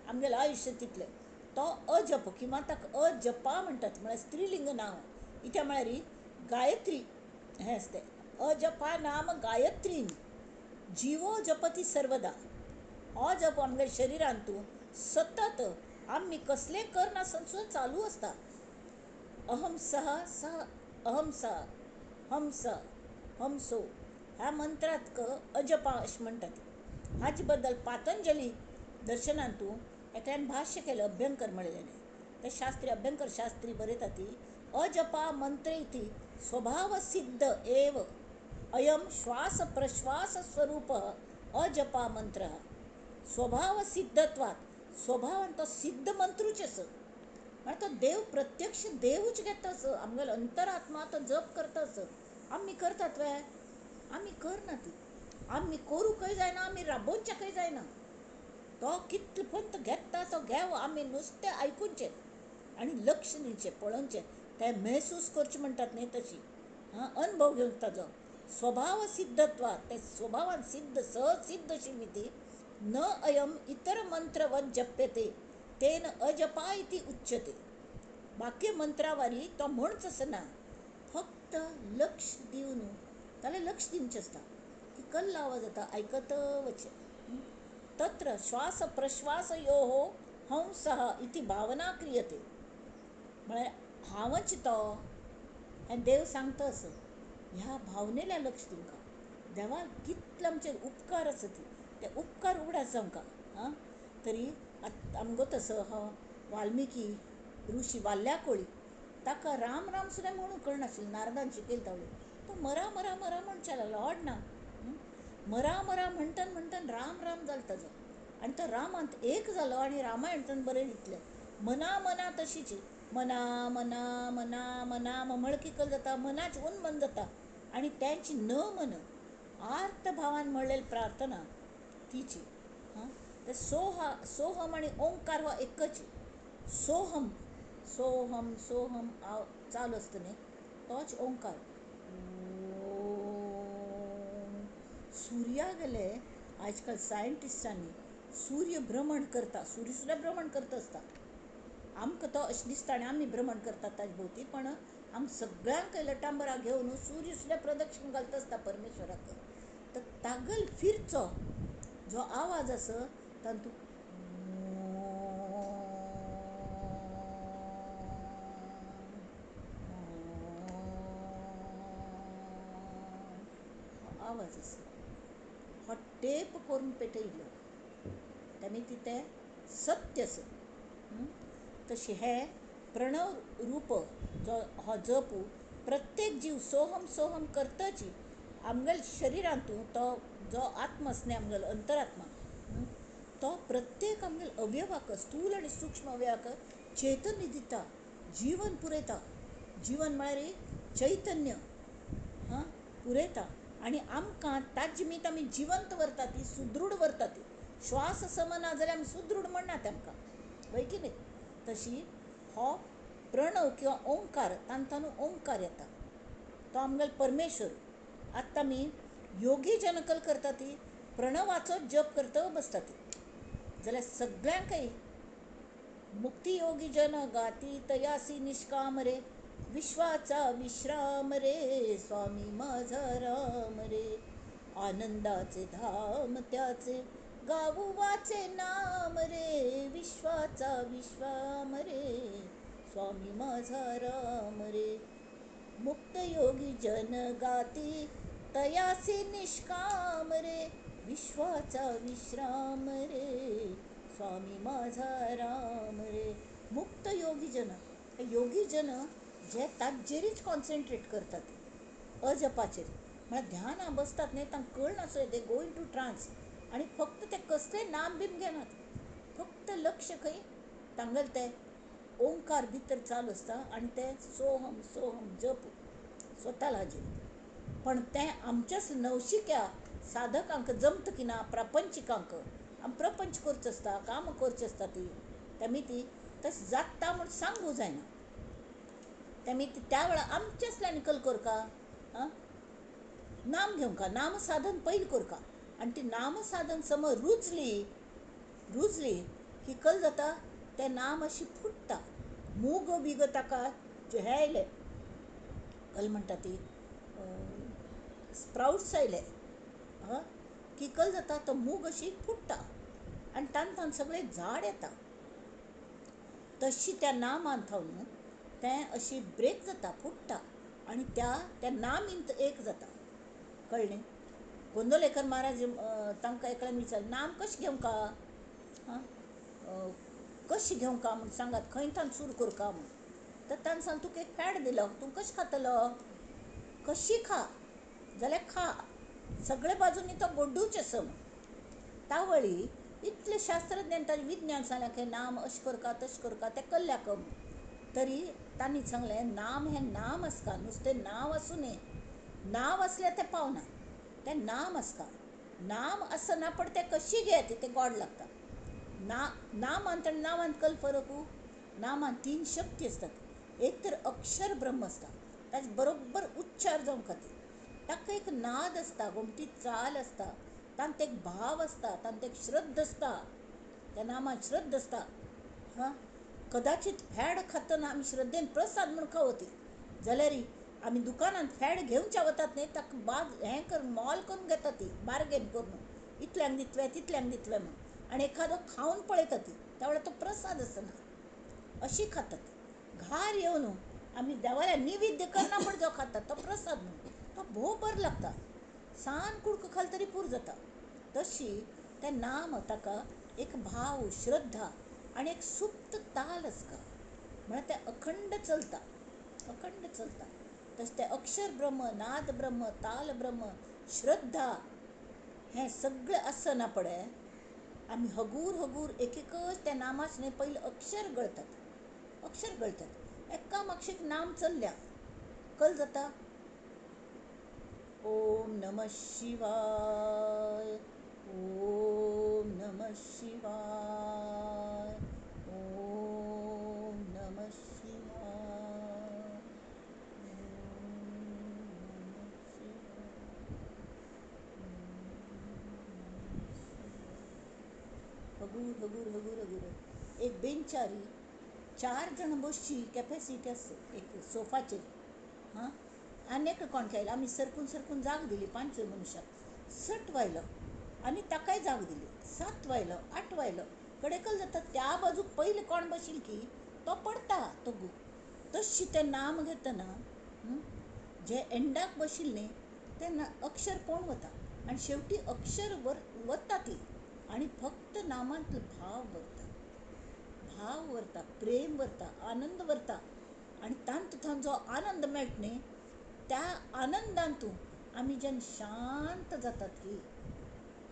[SPEAKER 1] आमगेलें आयुश्य तितलें, तो अजप किंवा ताका अजपा म्हणटात, म्हळ्यार स्त्रीलिंग नांव. इत्या म्हळ्यार गायत्री हें आसता, अजपा नाम गायत्रीन जिवो जपती सर्वदा. हो जप आमगेल्या शरिरांतू सतत आमी कसलें करनासतना सुद्दां चालू आसता. अहम सह सह अहम सह हम स हम सो ह्या मंत्रात अजपा अशें म्हणटात. हाचे बद्दल पातंजली दर्शनांतू एकल्यान भाश्य केलें, अभ्यंकर म्हणलेलें. ते शास्त्री अभ्यंकर शास्त्री बरयता ती अजपा मंत्र इति स्वभाव सिद्ध एव अयम श्वास प्रश्वास स्वरूप अजपा मंत्र. स्वभाव सिद्धत्वात, स्वभावान तो सिद्ध मंत्रूच आसा, म्हळ्यार तो देव प्रत्यक्ष देवूच घेता असो, आमगेलो अंतरात्मा तो जप करता असो. आमी करतात वे, आमी करना ती, आमी करूंकय जायना, आमी राबोवच्याकय जायना. तो कितले पंत घेता तो घेव, आमी नुस्तें आयकुचें आनी लक्ष दिवचें, पळोवचें, तें महसूस करचें म्हणटात न्ही तशी. हां अनुभव घेवन ताजो स्वभाव सिद्धत्वात, ते स्वभावान सिद्ध सहज सिद्ध अशी विधी न अयम इतर मंत्रवत जप्यते तेन अजपा इति उच्यते. बाकी मंत्रावारी तो म्हणच आसना, फक्त लक्ष दिवन ताका लक्ष दिवचें आसता की कल्ल आवाज जाता आयकत वचें. तत्र श्वास प्रश्वासयोः हंसः इति भावना क्रियते, म्हळ्यार हांवच तो हें देव सांगता असो. ह्या भावनेला लक्ष दिवंका, देवा कितले आमचेर उपकार आसा ती, ते उपकार उगडास जावंका. आं तरी आमगो तसो हो वाल्मिकी ऋषी वाल्याकोळी ताका राम राम सुद्दां म्हणूंक कळनाशिल्लें. नारदान शिकयलें तावळी तो मरा मरा मरा म्हणचे लागलो. ऑड ना मरा मरा म्हणटन म्हणटन राम राम जालो ताजो आनी तो रामांत एक जालो आनी रामायण ताणें बरयलें इतलें. मना मना तशीच मना मना मना मना म्हळ की कल जाता, मनाच उन्मन जाता आनी तेंच न मन आर्त भावान म्हणलेली प्रार्थना तिची. हां, तर सोहा सोहम आनी ओंकार हो एकच. सोहम सोहम सोहम चालू आसता न्ही तोच ओंकार. सुर्या गेले आजकाल सायंटिस्टांनी सूर्य भ्रमण करता, सूर्य सुद्दां भ्रमण करता आसता. आमकां तो अशें दिसता आनी आमी भ्रमण करतात ताजे भोंवती, पण आम सगळ्यांक लटांबरां घेवन सूर्य सुद्दां प्रदक्षिण घालता आसता परमेश्वराक. तर तागल फिरचो जो आवाज आसा तातूंत आवाज आसा हो टेप करून पेटयलो तेमी तितें सत्य आसा. तशें हें प्रणव रूप जो हो जप प्रत्येक जीव सोहम सोहम करताची आमगेल शरिरांतू तो जो आत्मा आसा न्ही आमगेलो अंतरात्मा तो प्रत्येक आमगेल अवयवाक स्थूल आनी सूक्ष्म अवयवाक चैतन्य दिता, जीवन पुरयता. जीवन म्हळ्यार चैतन्य हां पुरयता आनी आमकां ताजे निमित्त आमी जिवंत वरता ती, सुदृढ वरता ती. श्वास समना जाल्यार आमी सुदृढ म्हणना तेमकां, वय की न्ही? तशी हो प्रणव किंवा ओंकार तांतून ओंकार येता तो आमगेलो परमेश्वर. आतां आमी योगी जनकल करता ती प्रणवाचो जप करता बसता ती जाल्यार सगळ्यांकय मुक्ती योगी जन गाती तयासी निष्काम रे, विश्वाचा विश्राम रे, स्वामी माझा राम रे, आनंदाचे धाम त्याचे गाऊ वाचे नाम रे, विश्वाचा विश्राम रे, स्वामी माझा राम रे. मुक्त योगी जन गाती तयासी निष्काम रे, विश्वाचा विश्राम रे, स्वामी माझा राम रे. मुक्त योगी जन, योगी जन जे ताजेरीच कॉन्सन्ट्रेट करतात अजपाचेर, म्हळ्यार ध्यानां बसतात न्ही तांकां कळनासलें, they go into trance आनी फक्त ते कसलें नाम बीम घेनात, फक्त लक्ष खंय तांगेलें तें ओंकार भितर चालू आसता आनी तें सोहम सोहम जप स्वता हाजेर. पण तें आमच्याच नवशिक्या साधकांक जमता की ना, प्रपंचिकांक आमी प्रपंच करचो आसता, कामां करचीं आसता ती तेमी ती तशें जाता म्हूण सांगूं जायना. तेमी ती त्या वेळार आमच्यासल्यान कल करका आं नाम घेवंका, नाम साधन पयलीं करका आनी ती नाम साधन समज रुजली रुजली की कल जाता तें नाम अशी फुट्टा. मूग बीग ताका हें आयलें कल म्हणटा ती स्प्रावट्स आयले आं की कल जाता तो मूग अशी फुट्टा आनी तांतून सगळें झाड येता. तशी त्या नामान थावन तें अशी ब्रेक जाता, फुट्टा आनी त्या त्या नामींत एक जाता. कळ्ळें? गोंदवलेकर महाराज तांकां एकल्यान विचारलें नाम कशें घेवंका आं कशें घेवंका म्हूण सांगात, खंय तान सुरू करका म्हूण. तर ताणें सांगलें तुका एक फॅड दिलो, तूं कशें खातलो, कशी खा जाल्यार खा, सगळे बाजूनी तो गोड्डूच आसा म्हूण. तावळी इतलें शास्त्रज्ञान ताजें विज्ञान सांगलें की नाम अशें करका तशें करका तें कल्ल्याक म्हूण. तरी तांणी सांगलें नाम हें नाम आसता, नुस्तें नांव आसूं न्हय, नांव आसल्यार तें पावना, तें नाम आसता. नाम आसना पण तें कशी घेत तें गोड लागता. ना नामांत आनी नामांत कल फरक? नामांत तीन शक्ती आसतात. एक तर अक्षर ब्रह्म आसता, ताजे बरोबर उच्चार जावंक खातीर ताका एक नाद आसता, गोमटी चाल आसता, तांत एक भाव आसता, तांत एक श्रद्धा आसता, त्या नामांत श्रद्धा आसता. हां, कदाचित फॅड खातना आमी श्रद्धेन प्रसाद म्हूण खावती जाल्यार आमी दुकानांत फॅड घेवच्या वतात न्ही, ताका बाज हें करून मोल करून घेता ती, बार्गेन करून इतल्यांक दितले तितल्यांक दितले म्हूण, आनी एखादो खावन पळयता ती, त्या वेळार तो प्रसाद आसना, अशी खातात. घार येवन आमी देवाल्या निवेद्य करना म्हण जो खातात तो प्रसाद म्हणून तो भोव बरो लागता, सान कुडको खाल तरी पूर जाता. तशी तें नाम ताका एक भाव, श्रद्धा आनी एक सुप्त ताल आसता, म्हळ्यार तें अखंड चलता. अखंड चलता. तशें तें अक्षर ब्रह्म, नाद ब्रह्म, ताल ब्रह्म, श्रद्धा हें सगळें आसना पडे आमी हगूर हगूर एक एकच त्या नामाच न्हय पयलीं अक्षर गळतात, अक्षर गळतात. एका मागशीक नाम चल्ल्या कल जाता ओम नमः शिवाय, ओम नमः शिवाय, ओम नमः शिवाय, ओम नमः शिवाय. हगूर हगूर हगूर हगूर. एक बेंचारी 4 जण बसची कॅपॅसिटी आसता एक सोफाचेर. हां, आनी एक कोण आयलो आमी सरकून सरकून जाग दिली 5 मनशाक, 6 वायलो आनी ताकाय जाग दिली, 7 वायलो, 8 वायलो, कडेकल जाता त्या बाजूक पयलीं कोण बशील की तो पडटा तो गु. तशी तें नाम घेतना जे एंडाक बशिल्ले न्ही तेन्ना अक्षर कोण वता आनी शेवटी अक्षर वता ती आनी फक्त नामांतलो भाव वरता, भाव वरता, प्रेम वरता, आनंद वरता. आनी तातूंत जो आनंद मेळटा न्ही त्या आनंदांतू आमी जेन्ना शांत जातात की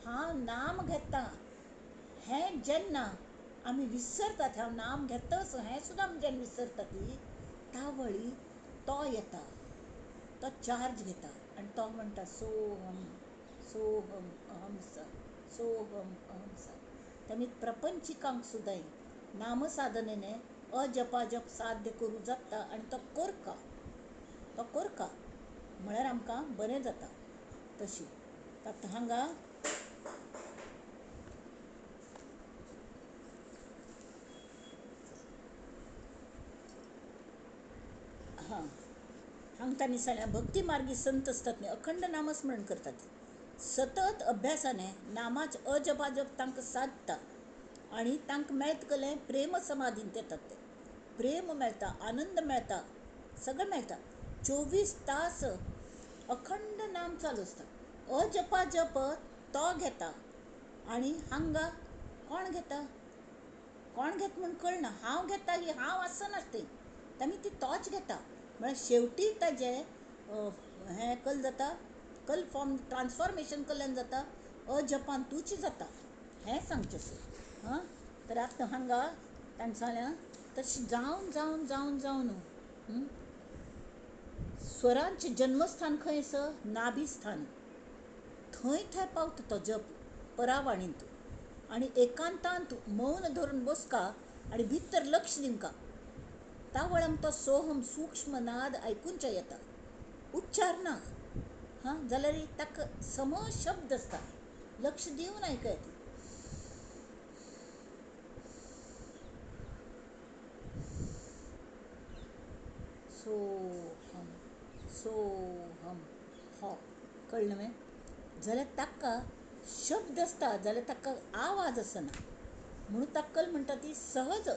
[SPEAKER 1] हांव नाम घेता हें जेन्ना आमी विसरतात, हांव नाम घेताच हें सुद्दां आमी जेन्ना विसरतात ती तावळी तो येता, तो चार्ज घेता आनी तो म्हणटा सोहम सोहम अहम स, सोहम अहम स. तेमी प्रपंचिकांक सुद्दां नामसाधनेने अजपाजप साध्य करूं जाता आनी तो कोरका, तो कोरका म्हळ्यार आमकां बरें जाता. तशी आतां हांगा हां हांगा तांणी सांगलें भक्ती मार्गी संत आसतात न्ही अखंड नामस्मरण करतात, सतत अभ्यासाने नामाच अजपाजप तांकां सादता आनी तांकां मेळतलें प्रेम समाधींत येतात, ते प्रेम मेळटा, आनंद मेळटा, सगळें मेळटा. 24 तास अखंड नाम चालू आसता. अजपाजप तो घेता आनी हांगा कोण घेता, कोण घेता म्हूण कळना. हांव घेता ही हांव आसना थंय, आमी ती तोच घेता. म्हळ्यार शेवटी ताजें हें कल जाता, कल फॉर्म ट्रान्सफॉर्मेशन कल्याण जाता, अजपान तूच जाता हें सांगचें सर. हां, तर आतां हांगा ताणें सांगलें तशें जावन जावन जावन जावन स्वरांचें जन्मस्थान खंय आसा, नाभिस्थान. थंय थंय पावता तो जप परावाणींत आनी एकांतांत मौन धरून बसका आनी भितर लक्ष दिवंका. तावळ आमकां तो सोहम सूक्ष्म नाद आयकुंचे येता, उच्चार ना हां जाल्यार ताका सम शब्द आसता, लक्ष दिवन आयकय. सोहम सोहम हो कळ्ळें न्हय? जाल्यार ताका शब्द आसता जाल्यार ताका आवाज आसना, म्हणून ताका म्हणटा ती सहज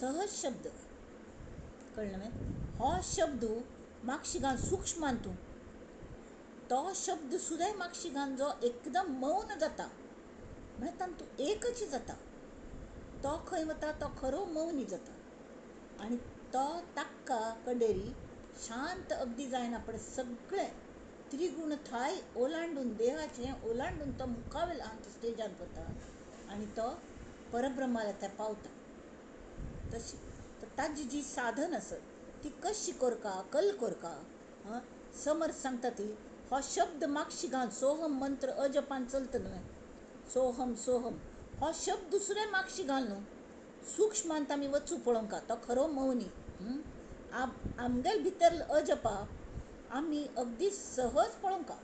[SPEAKER 1] सहज शब्द. कळ्ळें न्हय? हो शब्द मागशी घाल सूक्ष्मान तूं तो शब्द सुद्दां मागशी घाल जो एकदम मौन जाता म्हळ्यार तातूंत एकच जाता. तो खंय वता, तो खरो मौनी जाता आनी तो ताका कडेरी शांत अगदी जायना पण सगळें त्रिगुण थाय ओलांडून देहाचें ओलांडून तो मुखावेल्या स्टेजान वता आनी तो परब्रह्माला थंय पावता. तशी तर ताजी जी साधन आसत ती कशी कोरका कल कोरका. हां, समर्थ सांगता ती हो शब्द मागशी घाल सोहम मंत्र अजपान चलता न्हय, सोहम सोहम हो शब्द दुसरे मागशी घाल न्हू, सूक्ष्मांत आमी वचूं पळोवंका तो खरो मौनी. आमगेल भितर अजपा आमी अगदी सहज पळोवंका,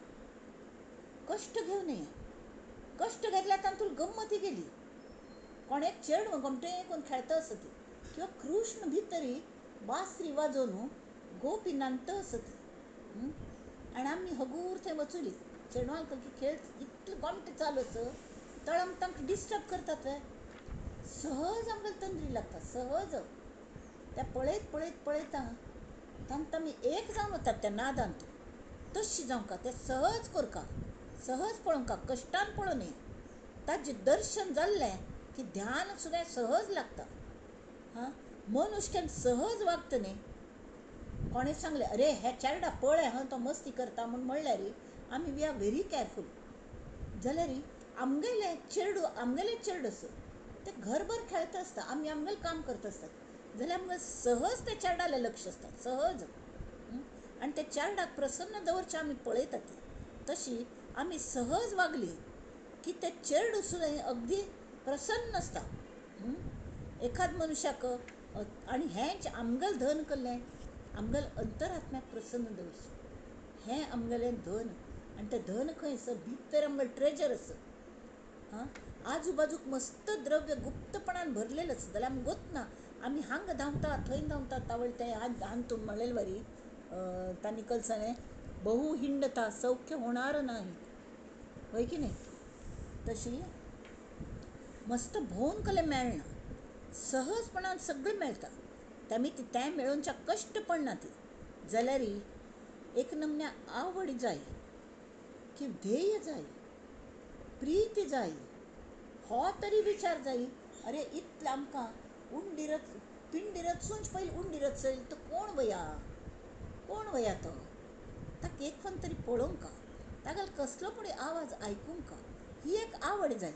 [SPEAKER 1] कश्ट घेवं नये. कश्ट घेतल्यार तातूंत गम्मती गेली. कोण एक चेडूं गोमटें कोण खेळता आसत किंवा कृष्ण भितरी बासरी वाजोवन गोपी नांदता आसत आनी आमी हगूर थंय वचुली चेडवां खेळ इतले गोमटें चालू आसत तळम तांकां डिस्टर्ब करतात वे. सहज आमकां तंद्री लागता सहज. त्या पळयत पळयत पळयता तांकां आमी एक जावन वतात त्या नादांत. तशी जावंका तें सहज करका, सहज पळोवंका, कश्टान पळोवं न्ही. ताजें दर्शन जाल्लें की ध्यान सुद्दां सहज लागता. हां, मन उश्क्यान सहज वागता न्ही, कोणें सांगलें अरे हे चेरडा पळय हां तो मस्ती करता म्हूण म्हणल्यार आमी we are very careful. जाल्यार आमगेलें चेडूं आमगेलें चेडूं आसा तें घरभर खेळत आसता, आमी आमगेलें काम करता आसतात, जाल्यार आमकां सहज त्या चेरडालें लक्ष आसता सहज. आनी त्या चेरडाक प्रसन्न दवरचें आमी पळयतात. तशी आमी सहज वागली की तें चेडूं सुद्दां अगदी प्रसन्न आसता. एखाद मनशाक आनी हेंच आमगेलें धन कसलें, आमगेलें अंतरात्म्याक प्रसन्न दवरचें हें आमगेलें धन. आनी तें धन खंय आसा, भितर आमगेलें ट्रेजर आसा. हां, आजूबाजूक मस्त द्रव्य गुप्तपणान भरलेलें आसा, जाल्यार आमकां गोतना आमी हांगा धांवता थंय धांवता. तावळ तें हांतून म्हणलेले वरी तांणी कलसाणें बहु हिंडता सौख्य होणार नाही, हय की न्ही? तशी मस्त भोंवन कलें मेळना, सहजपणान सगळें मेळटा. तेमी तें मेळोवच्या कश्ट पडना ती, जाल्यार एक नमन्या आवड जाय की ध्येय जाय, प्रीती जाय, हो तरी विचार जाय. अरे इतलें आमकां उंडी रच पिंडी रचून पयलीं उंडी रचली तो कोण वया, कोण वया तो, ताका एक फावट तरी पळोवंक, ताका कसलो पळय आवाज आयकूंक, ही एक आवड जाय.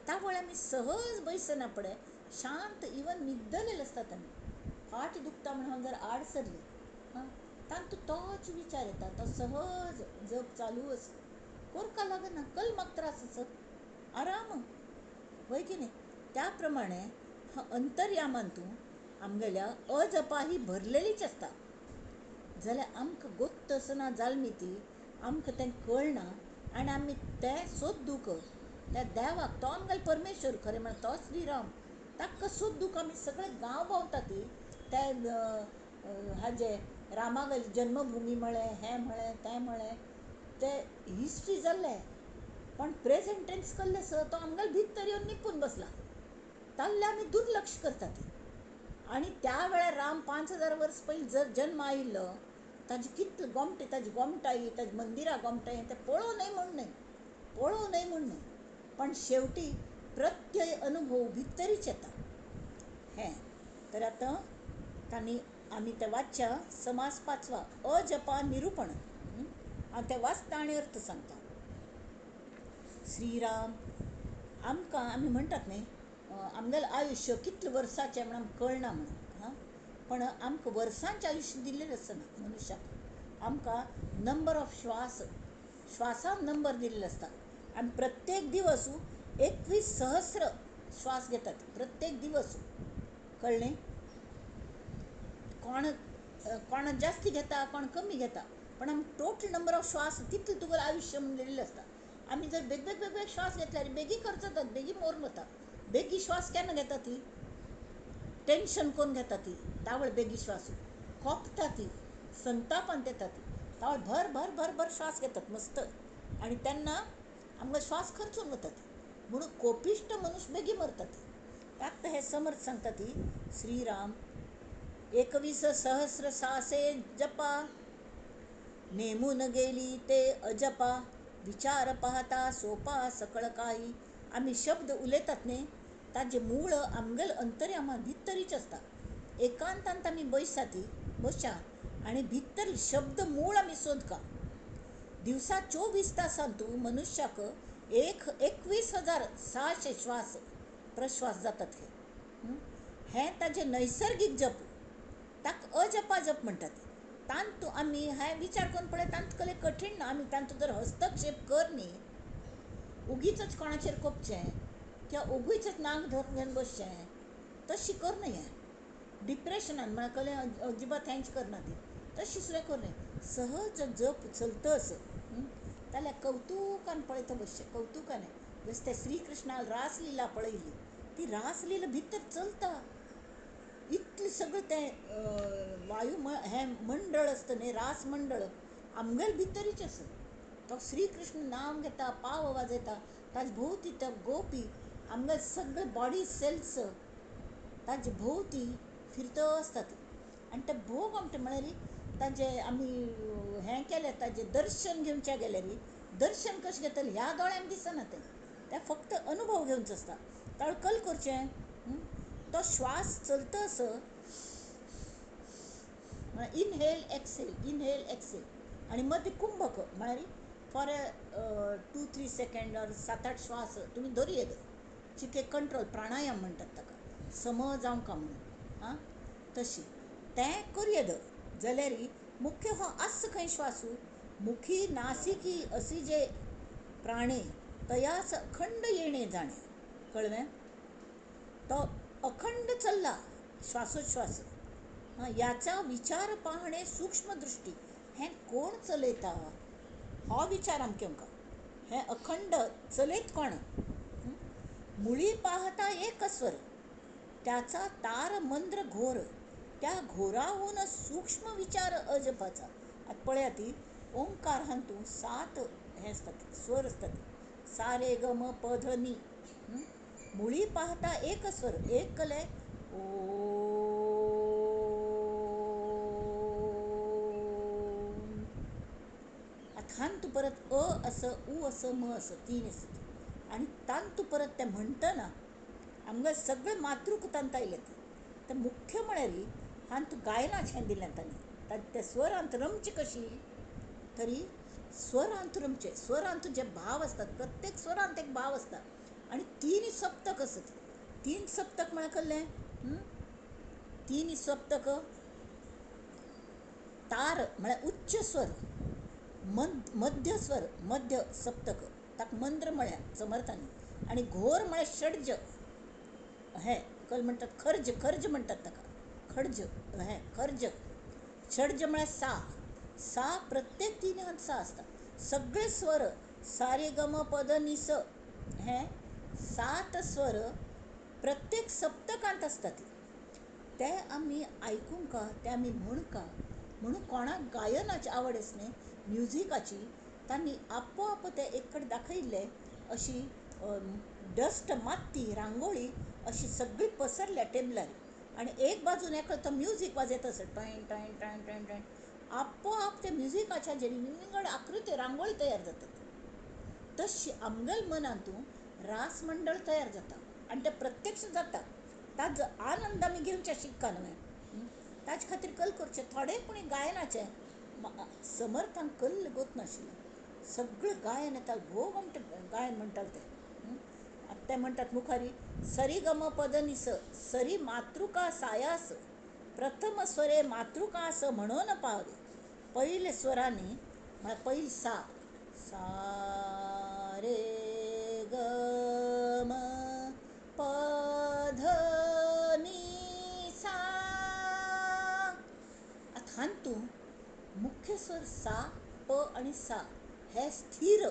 [SPEAKER 1] तावळ आमी सहज बैसना पळय शांत इवन न्हिदलेले आसतात आमी. फाट दुखता म्हण हांव जर आड सरली हां, तांतूं तोच विचार येता, तो सहज जप चालू आसा, कोरका लागना, कल म्हाका त्रास आसा, आराम, हय की न्ही? त्या प्रमाणे अंतर्यामान तूं आमगेल्या अजपा ही भरलेलीच आसता. जाल्यार आमकां गोत्त आसना जालमी ती आमकां तें कळना आनी आमी तें सोदूंक त्या देवाक, तो आमगेलो परमेश्वर, खरें म्हळ्यार तो श्रीराम, ताका सोदूंक आमी सगळे गांव भोंवता ती. ते हाजे रामागेली जन्मभुमी म्हळें, हें म्हळें, तें म्हळें, तें हिस्ट्री जाल्लें, पण प्रेजेंट टेन्स कसलें आसा, तो आमगेले भितर येवन निपून बसला, ताल्ले आमी दुर्लक्ष करतात. आनी त्या वेळार राम 5000 वर्स पयलीं जर जन्म आयिल्लो, ताजी कितले गोमटे, ताजी गोमटाई, ताजी मंदिरां गोमटाई, तें पळोवं न्हय म्हूण न्हय, पळोवं न्हय म्हूण न्हय, पण शेवटी प्रत्यय अनुभव भितरीच येता. हें तर आतां तांणी आमी तें वाचच्या समास 5वा अजपा निरुपण. हांव तें वाचता आनी अर्थ सांगता. श्रीराम आमकां आमी म्हणटात न्ही, आमगेलें आयुश्य कितलें वर्साचें म्हण आमकां कळना म्हणून. हां, पण आमकां वर्सांचें आयुश्य दिल्लें आसना मनुष्याक, आमकां नंबर ऑफ श्वास, श्वासान नंबर दिल्लो आसता. आनी प्रत्येक दिवस 21,000 श्वास घेतात प्रत्येक दिवस, कळ्ळें? कोण कोण जास्ती घेता, कोण कमी घेता, पण आमी टोटल नंबर ऑफ श्वास तितलें तुगेलें आयुश्य म्हूण दिल्लें आसता. आमी जर बेग बेग बेग श्वास घेतल्यार बेगी खर्च जातात, बेगी मोरून वता. बेगी श्वास केन्ना घेता ती, टेन्शन कोन्न घेता ती, तावळ बेगी श्वास खोपता ती, संतापान येता ती, तावळ भर भर भर भर श्वास घेतात मस्त, आनी तेन्ना आमकां श्वास खर्चून वतात. म्हणून कोपिश्ट मनुष्य बेगी मरतात. ताका हे समर्थ सांगता ती श्रीराम 21,000 सासे जपा, नेमून गेली ते अजपा, विचार पाहता सोपा सकळ काही. आमी शब्द उलयतात न्ही, ताजें मूळ आमगेले अंतर्यामा भितरीच आसता. एकांतांत आमी बैसा ती बशा आनी भितर शब्द मूळ आमी सोदका. दिवसा 24 तासांतू मनुष्याक 21,600 श्वास प्रश्वास जातात. हे हें ताजें नैसर्गीक जप, ताका अजपा जप म्हणटात. तांतू आमी हें विचार करून पळय, तांतू कसलें कठीण ना. आमी तांतू जर हस्तक्षेप कर न्ही, उगीचच कोणाचेर कोपचें किंवा उगीचच नाक धरून घेवन बसचें, तशी कर न्हय. हें डिप्रेशनान म्हळ्यार कसलें अजिबात हेंच करना ती, तशी सुद्दां कर न्हय. सहज जप चलतच जाल्यार कवतुकान पळयता बसचें, कवतुकान. जशें ते श्रीकृष्णान रासलीला पळयली, ती रासलीला भितर चलता. इतलें सगळें तें वायु हें मंडळ आसता न्ही, रास मंडळ आमगेले भितरीच आसा. तो श्रीकृष्ण नाम घेता, पाव वाजयता, ताजे भोंवती ते गोपी आमगेले सगळे बॉडी सेल्स ताजे भोंवती फिरत आसतात. आनी ते भोग आमटे म्हळ्यार ताजे आमी हें केलें, ताजें दर्शन घेवच्या गेल्यार दर्शन कशें घेतलें ह्या दोळ्यांक दिसना तें, तें फक्त अनुभव घेवचो आसता. ताळ कल करचें, तो श्वास चलता असो म्हळ्यार इनहेल एक्सहेल इनहेल एक्सहेल आनी मदीं कुंभक म्हळ्यार फॉर अ 2-3 सेकंड ऑर 7-8 श्वास तुमी धरयेत चिके कंट्रोल प्राणायाम म्हणटात ताका सम जावंका म्हणून आं तशी तें करयेद जाल्यार मुख्य हो आस खंय श्वासू मुखी नासिकी अशी जे प्राणे तयास अखंड येणे जाणे कळ्ळें. तो अखंड चल्ला श्वासोश्वास याचा विचार पाहणे सूक्ष्म दृष्टी हें कोण चलयता हो विचार आमकां आमकां हें अखंड चलयत कोण. मुळी पाहता एक स्वर त्याचा तार मंद्र घोर त्या घोराहून सूक्ष्म विचार अजपाचा. आतां पळया ती ओंकार हातूंत 7 हें आसतात स्वर आसतात सा रे ग म प ध नी. मुळी पाहता एक स्वर एक कले ओ आतां हातूंत परत अ आस उ आस म आस 3 आसत आनी तांतू परत तें म्हणटना आमकां सगळें मातृक तांत आयलें. तें मुख्य म्हळ्यार हातूंत गायनाचें दिलें तांणी ते स्वरांत रमचें कशी तरी स्वरांत रमचें स्वरांत जे भाव आसतात प्रत्येक स्वरांत एक भाव आसता आनी 3 सप्तक आसत. 3 सप्तक म्हळ्यार कसलें 3 सप्तक तार म्हळ्यार उच्च स्वर मध्य स्वर मध्य सप्तक ताका मंद्र म्हळ्यार समर्थांनी आनी घोर म्हळ्यार षड्ज हें कल म्हणटात खर्ज खर्ज म्हणटात ताका खड्ज हें खर्ज षड्ज म्हळ्यार सा सा प्रत्येक 3 हात सा आसता सगळे स्वर सा रे ग म प ध नि स हें 7 स्वर प्रत्येक सप्तकांत आसतात. ते आमी आयकूंका ते आमी म्हणका म्हणून कोणाक गायनाची आवड आसा न्ही म्युजिकाची तांणी आपोआप ते एक कडेन दाखयल्ले अशी डस्ट माती रांगोळी अशी सगळी पसरल्या टेबलार आनी एक बाजून एकलो तो म्युजीक वाजयत आसा toy toy toy toy toy आपोआप ते म्युजिकाच्या जे विंगड आकृती रांगोळी तयार जातात. तशी आमगेल मनांतू रासमंडळ तयार जाता आनी तें प्रत्यक्ष जाता ताजो आनंद आमी घेवचे शिक्का न्हय. ताजे खातीर कल करचें थोडे पूण गायनाचें समर्थांक कल्ल गोत नाशिल्लें सगळें गायन येता भोव गोमटें गायन म्हणटाले ते. आतां ते म्हणटात मुखारी सरी ग म प ध नि स सरी मातृका सायास प्रथम स्वरे मातृका स म्हणून पावले. पयले स्वरांनी म्हळ्यार पयली सा सा रे ग म प ध नि सा. आतां हातूंत मुख्य स्वर सा प आनी सा हे स्थीर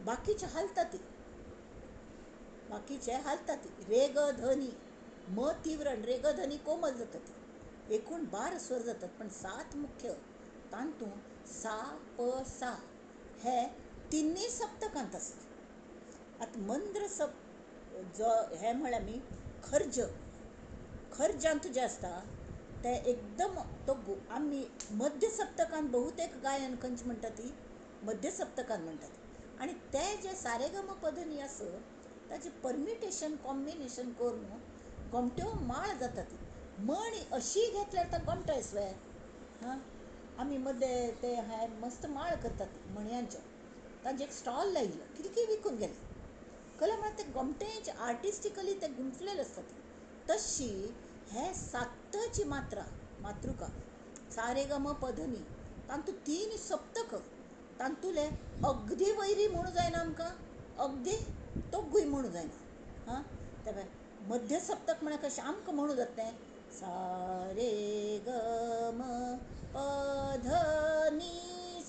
[SPEAKER 1] बाकीचे हालतात बाकीचे हालतात रे ग ध नि म तीव्र आनी रे ग ध नि कोमल जातात एकूण 12 स्वर जातात पण 7 मुख्य तातूंत सा प सा हे 3 सप्तकांत आसता. आतां मंद्र सप जो हें म्हळ्यार आमी खर्ज खर्जांत जें आसता तें एकदम तो आमी मध्य सप्तकांत बहुतेक गायन खंयचें म्हणटा ती मध्य सप्तकांत म्हणटात आनी ते जे सा रे ग म प ध नि आसा ताजें परमिटेशन कॉम्बिनेशन करून गोमट्यो माळ जाता ती म्हण अशी घेतल्यार ताका गोमटो येसवे हां. आमी मदें ते हे मस्त माळ करतात मणयांच्यो ताजें एक स्टॉल लायिल्लो कितें कितें विकून गेले कला म्हळ्यार ते गोमटेच आर्टिस्टिकली ते गुंफलेले आसतात. तशी हे 7ची मात्रा मातृका सा रे ग म प ध नि तातूंत 3 सप्तक तातूंतले अगदी वैरी म्हणूं जायना आमकां अगदी तोगूय म्हणूं जायना हां. ते भायर मध्य सप्तक म्हळ्यार कशें आमकां म्हणूं जाता तें सा रे ग म प ध नि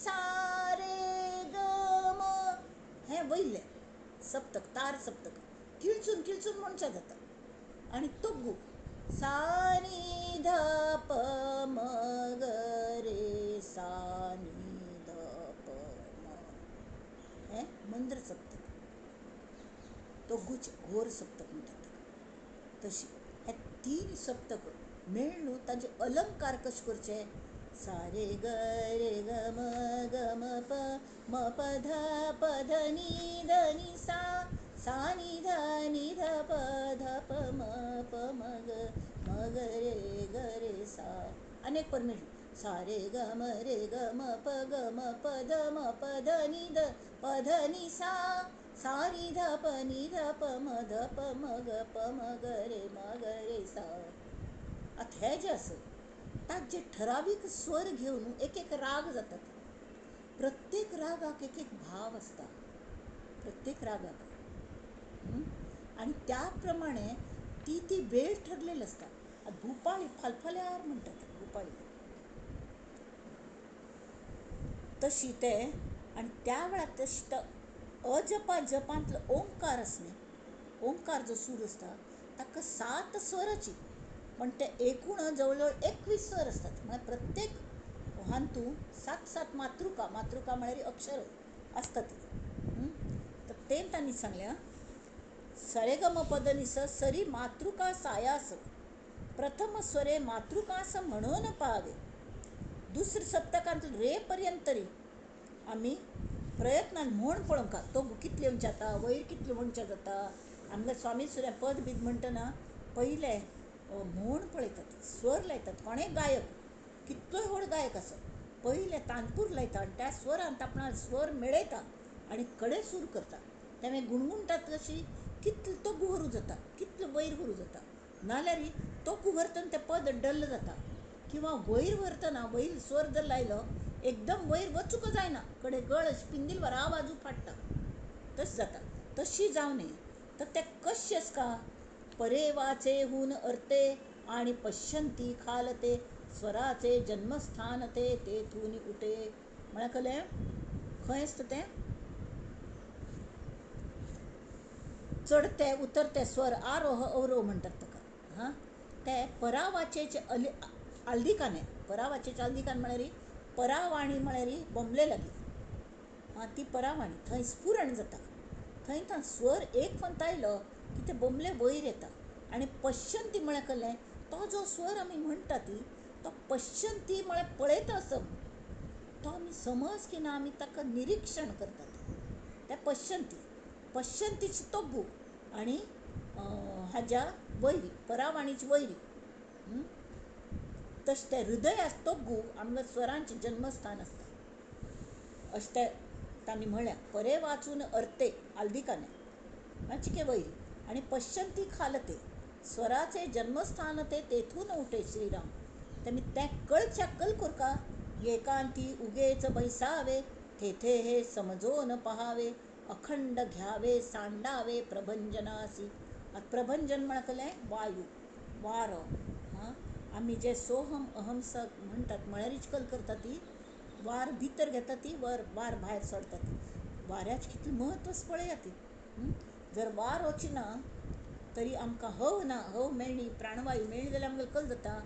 [SPEAKER 1] सा रे ग म हें वयलें सप्तक तार सप्तक किळचून किळचून म्हणचें जाता आनी तोगू सा नी ध प म ग रे सा नी ध प म हें मंद्र सप्तक तोगूच घोर सप्तक म्हणटात ताका. तशी हे 3 सप्तक मेळ्ळू ताजे अलंकार कशें करचे सा रे ग रे ग म ग म प म प ध प ध नि ध नि सा सा नि ध नि ध प ध प म प म ग म ग रे ग रे सा आनी एक परमिशन सा रे ग म रे ग म प ग म प the म प ध नि ध प ध नि सा सा रि ध प नि ध प म ध प म ग प म ग रे म ग रे सा. आतां हें जें आसा ताचे ठरावीक स्वर घेवन एक एक राग जातात. प्रत्येक रागाक एक एक भाव आसता, प्रत्येक रागाक. आनी त्या प्रमाणे ती ती वेळ ठरलेली आसता. भूपाळी फालफाल्यार म्हणटात भूपाळी तशी ते. आनी त्या वेळार तशी तो अजपा जपांतलो ओंकार आसा न्ही, ओंकार जो सूर आसता ताका 7 स्वराची, पण ते एकूण जवळ जवळ 21 स्वर आसतात. म्हळ्यार प्रत्येक हातूं 7 7 मातृका, मातृका म्हळ्यार अक्षर आसतात. तर ते तांणी सांगलें सरेगम पदनिस सरी मातृका सायास प्रथम स्वरे मातृकास म्हणून पाहावे. दुसऱ्या सप्तकांत रे पर्यंत तरी आमी प्रयत्नान म्हूण पळोवंक तो कितले म्हणचे जाता, वयर कितले म्हणचे जाता. आमगे स्वामी सुर्या पद बीद म्हणटना पयले म्हूण पळयतात, स्वर लायतात. कोणेय गायक कितलोय व्हड गायक आसत पयले तानपूर लायता आनी त्या स्वरांत आपणाक स्वर मेळयता आनी कडे सूर करता. ते मागीर गुणगुणटात कशी कितलो तो गुहरू जाता, कितलो वयर व्हरू जाता. नाल्यार तो व्हरतना तें पद डल्ल जाता किंवा वयर व्हरतना वयर स्वर जर लायलो एकदम वयर वचूंक जायना, कडे गळ पिंदील वरा बाजू फाडटा तशें जाता. तशी जावं नये तर तें कशें आसता परे वाचे हून अर्ते आणि पश्यंती खालते स्वराचे जन्मस्थान ते तेथून उठे. म्हळ्यार कळ्ळें खंय आसता तें चडते उतरते स्वर आरोह अवरोह म्हणटात ताका. हां, ते परावाचेचे आल्दिकाने, परावाचेचे आल्दिकान म्हळ्यार परावाणी म्हळ्यार बोंबले लागीं. आं, ती परावाणी थंय स्फुरण जाता. थंय थंय स्वर एक फंत आयलो की ते बोंबले वयर येता. आनी पश्यंती म्हळ्यार कळ्ळें तो जो स्वर आमी म्हणटा ती तो पश्यंती म्हळ्यार पळयता असो तो आमी समज की ना आमी ताका निरिक्षण करतात ते पश्यंती. पश्यंतीची तोगू आनी हाज्या वयरी परावाणीची वयरी तशें तें हृदय तोगू आमकां स्वरांचें जन्मस्थान आसता अशें तें तांणी म्हळ्यार. परे वाचून अर्ते आल्दिकाने मातशें वयरी आनी पश्यंती खालते स्वराचे जन्मस्थान ते तेथून उठे श्रीराम. तेमी तें कळच्या कल कोरका एकांती उगेच बैसावे तेथे हे समजोन पहावे अखंड घ्यावे सांडावे प्रभंजनासी. आतां प्रभंजन म्हळ्यार वायू वारो. हां, आमी जे सोहम अहम स म्हणटात म्हळ्यारीच कल करता ती वार भितर घेता ती वर वार भायर सोडटा ती. वाऱ्याचें कितलें म्हत्व आसा पळया ती. जर वार वची ना तरी आमकां हव ना, हव मेळ्ळी प्राणवायू मेळ्ळी जाल्यार आमकां कल जाता.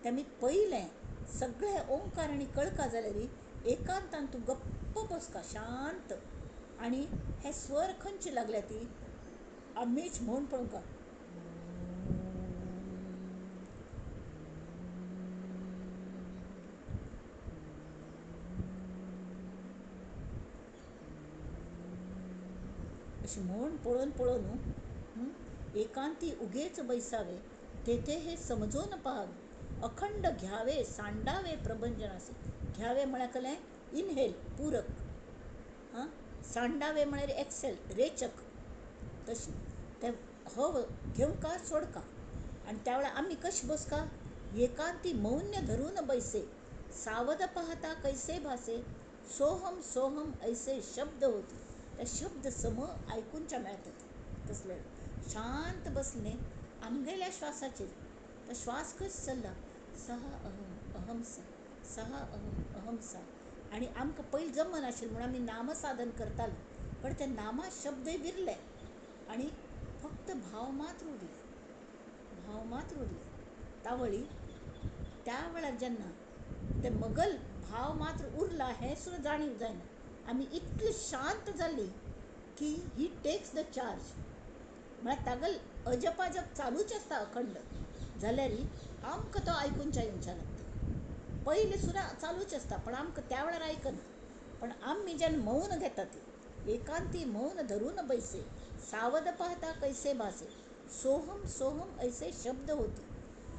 [SPEAKER 1] तेमी पयलें सगळे ओंकार आनी कळका जाल्यार एकांतान तूं गप्प बसका शांत आनी हे स्वर खंयचे लागल्या ती आमीच म्हूण पळोवंक. अशें म्हूण पळोवन पळोवन एकांती उगेच बैसावे तेथे हे समजून पहावे अखंड घ्यावे सांडावे प्रभंजनासी. घ्यावे म्हळ्यार कळ्ळें इनहेल पूरक, हां, सांडावे म्हळ्यार एक्सेल रेचक. तशी ते हव घेवंका सोडका. आनी त्या वेळार आमी कशें बसका एकांती मौन्य धरून बैसे सावध पाहता कैसे भासे सोहम सोहम ऐसे शब्द होते. ते शब्द सम आयकुनच्या मेळटात. तसले शांत बसले आमगेल्या श्वासाचेर तो श्वास कसो चल्ला सहा अहम अहम सा सहा अहम अहम सा. आनी आमकां पयलीं जमनाशिल्लें म्हणून आमी नामसाधन करताले, पण ते नामा शब्दय विरले आनी फक्त भाव मात्र उरले, भाव मात्र उरले. तावळी त्या वेळार जेन्ना ते मगल भाव मात्र उरला हें सुद्दां जाणीव जायना. आमी इतली शांत जाली की he takes the charge. म्हळ्यार तागेल अजपाजप चालूच आसता अखंड जाल्यार आमकां तो आयकुनच्या येवच्या लागता. पयलीं सुद्दां चालूच आसता पण आमकां त्या वेळार आयकना. पण आमी जेन्ना मौन घेतात एकांती मौन धरून बैसे सावध पाहता कैसे भासे सोहम सोहम ऐसे शब्द होती.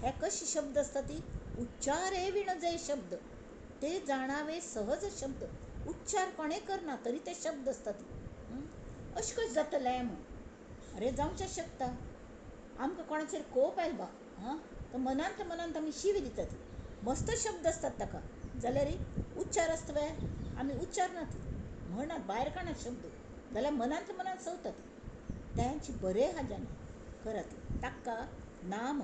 [SPEAKER 1] हे कशे शब्द आसता ती उच्चारे विण जे शब्द ते जाणावे सहज शब्द. उच्चार कोणें करना तरी ते शब्द आसतात. अशें कशें जातलें म्हूण? अरे जावचें शकता. आमकां कोणाचेर कोप आयलो बा हां तर मनांत मनांत आमी शिवी दितात. मस्त शब्द आसतात ताका, जाल्यार उच्चार आसता वे आमी उच्चारनात, म्हणनात, भायर काडनात शब्द, जाल्यार मनांत मनांत सवतात. तेंच बरें हाज्यान करात. ताका नाम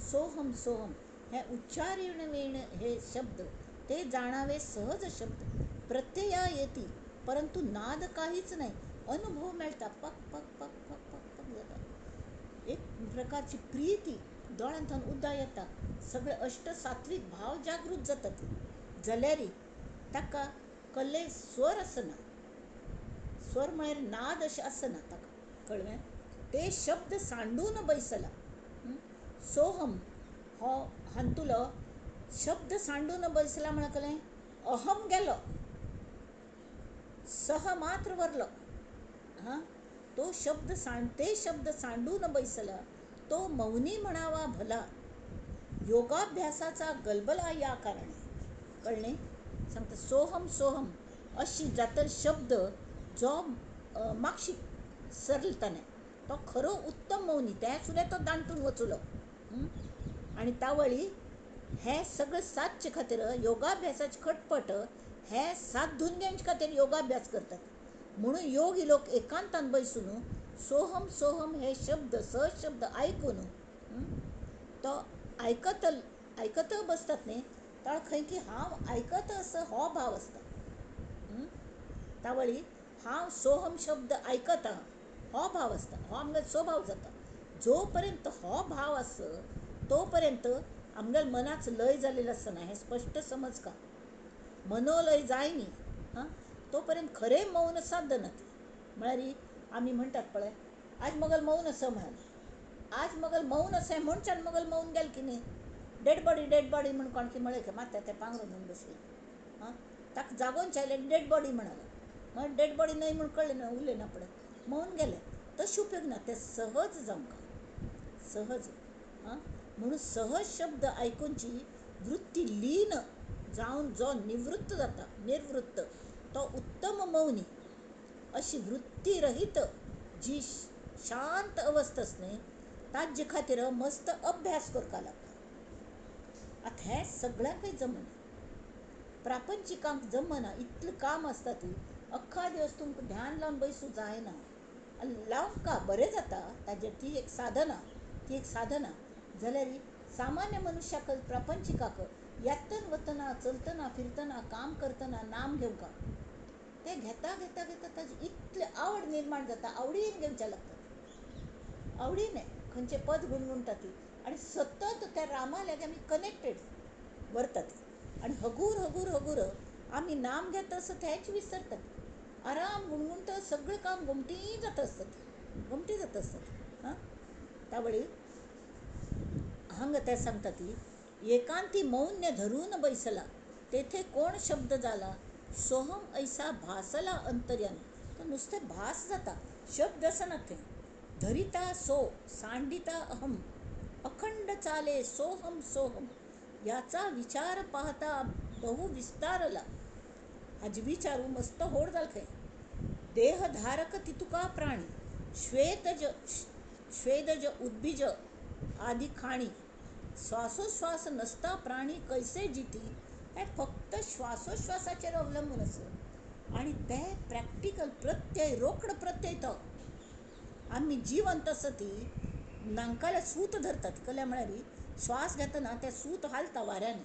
[SPEAKER 1] सोहम सोहम हे उच्चारण वेण हे शब्द ते जाणावे सहज शब्द. प्रत्यया येती परंतु नाद काहीच नाही. अनुभव मेळटा, पक पक पक पक पक पक जाता. एक प्रकारची प्रिती दोळ्यांतल्यान उदक येता. सगळे अष्ट सात्वीक भाव जागृत जातात. जाल्यार ताका कल्ले स्वर आसना, स्वर म्हळ्यार नाद अशें आसना ताका, कळ्ळें? ते शब्द सांडून बैसला. सोहम हो हातूंतलो शब्द सांडून बैसला म्हळ्यार कळ्ळें? अहम गेलो, सह मात्र वरलो. हां, तो शब्द ते शब्द सांडून बैसला तो मौनी म्हणावा भला. योगाभ्यासाचा गलबला या कारणे. कळ्ळें? सांगता सोहम सोहम अशी जातर शब्द जो मागशी सरलताने तो खरो उत्तम मौनी, त्या सुद्दां तो दांटून वचलो. आनी तावळी हे सगळें साधचे खातीर योगाभ्यासाचे खटपट हे साधून घेवचे खातीर योगाभ्यास करतात. म्हणून योगी लोक एकांतान बैसून सोहम सोहम हे शब्द सहज शब्द आयकून तो आयकत आयकत बसतात न्ही, तो खंय की हांव आयकत असो हो भाव आसता. तावळी हांव सोहम शब्द आयकता हो भाव आसता, हो आमगेलो स्वभाव जाता. जो पर्यंत हो भाव आस तो पर्यंत आमगेल्या मनाच लय जालेलो आसना, हें स्पश्ट समज का. मनोलय जाय न्ही हां तो पर्यंत खरें मौन साधना ती. म्हळ्यार आमी म्हणटात पळय, आज मगल मौन असं म्हळालें, आज मगल मौन असें म्हणच्यान मगल मौन गेल की न्ही. डेड बॉडी डेड बॉडी म्हूण कोण की म्हळें मात्या तें पांगरून घेवन बसलें. हां, ताका जागोवन आयलें डेड बॉडी म्हणालें, म्हण डेड बॉडी न्हय म्हूण कळ्ळें ना, उलय ना पळय, मौन गेलें. तशें उपयोग ना, तें सहज जावंक सहज. हां, म्हणून सहज शब्द आयकुची वृत्ती लीन जावन जो निवृत्त जाता, निर्वृत्त, तो उत्तम मौनी. अशी वृत्तीरहित जी शांत अवस्था आसता न्ही ताजे खातीर मस्त अभ्यास करपाक लागता. आतां हें सगळ्यांकय जमना, प्रापंचिकांक जमना, इतलें काम आसता ती अख्खा दिवस तुमकां ध्यान लावन बैसूं जायना. लावंक का बरें जाता ताजेर, ती एक साधना, ती एक साधना. जाल्यार सामान्य मनुष्याक प्रापंचिकाक येतन वतना चलतना फिरतना काम करतना नाम घेवंक ते घेता घेता घेता ताजी इतली आवड निर्माण जाता, आवडीन घेवच्या लागता, आवडीन खंयचें पद गुणगुणटा ती, आनी सतत त्या रामा लागीं आमी कनेक्टेड व्हरतात. आनी हगूर हगूर हगूर आमी नाम घेता आसता तेंच विसरतात. आराम गुणगुणटा सगळें काम गोमटी जाता आसतात, गोमटी जाता आसतात. हां, तावळी हांगा ते सांगता ती एकांती मौन्य धरून बैसला तेथे कोण शब्द जाला सोहम ऐसा भासला अंतर्यामी. तो नुस्तें भास जाता, शब्द आसना थंय. धरिता सो सांडिता अहम अखंड चाले सोहम सोहम याचा विचार पाहता बहु विस्तारला. हाजे विचारू मस्त होड जाल खंय. देहधारक तितुका प्राणी श्वेतज श्वेदज उद्भिज आदी खाणी श्वासोश्वास नसता प्राणी कैसे जिती. हे फक्त श्वासोश्वासाचेर अवलंबून आसा आनी ते प्रॅक्टिकल प्रत्यय, रोखडो प्रत्यय. तो आमी जिवंत आसा ती नांकाल्या सूत धरतात, कल्या म्हळ्यार श्वास घेतना ते सूत हालता वाऱ्यान,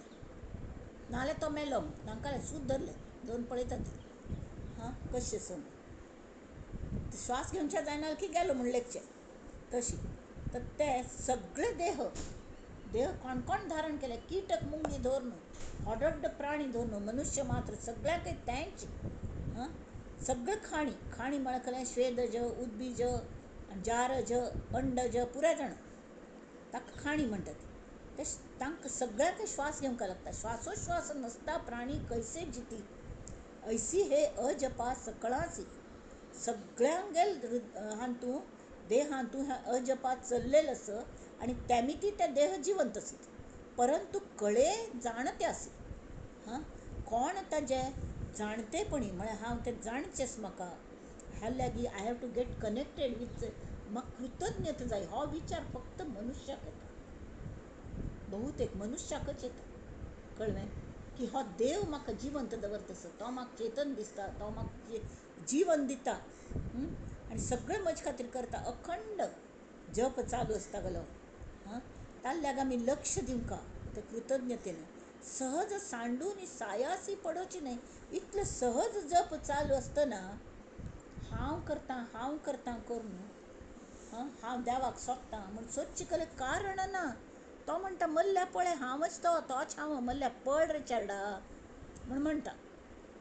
[SPEAKER 1] नाल्यार तो मेलो. नांकाल्या सूत धरलें दोन पळयतात हां कशें सम श्वास घेवच्या जायना की गेलो म्हूण लेखचें तशी. तर ते सगळे देह देह कोण कोण धारण केले, कीटक मुंगी धरून होडड प्राणी धरून मनुष्य मात्र सगळ्यांकय तेंच. हां, सगळें खाणी खाणी म्हळ्यार श्वेदज उद्बीज जारज अंडज पुराय जाण ताका खाणी म्हणटात. ते तांकां सगळ्यांक श्वास घेवंक लागता. श्वासोश्वास नसता प्राणी कैसे जिती ऐसी हे अजपा सकळासी. सगळ्यांगेल हातूं देहांतू हें अजपा चल्लेलें आसा आनी त्यामिती ते देह जिवंत आसत. परंतु कळे जाणते आसे. हां, कोण ताजें जाणतेपणी म्हळ्यार हांव तें जाणचेंच म्हाका ह्या लागीं I have to get connected with म्हाका कृतज्ञता जाय. हो विचार फक्त मनुष्याक येता, बहुतेक मनुष्याकच येता. कळ्ळें की हो देव म्हाका जिवंत दवरता आसा, तो म्हाका चेतन दिसता, तो म्हाका जिवन दिता आनी सगळें म्हजे खातीर करता. अखंड जप चालू आसता गेलो. हां, ताका आमी लक्ष दिवंका ते कृतज्ञतेन. सहज सांडून सायासी पडोवची न्हय. इतलें सहज जप चालू आसतना हांव करतां हांव करतां करून हांव देवाक सोदतां म्हूण सोदचें कलें कारण ना. तो म्हणटा मल्ल्या पळय हांवच तो, तोच हांव, मल्ल्या पड रे चेडा म्हूण म्हणटा.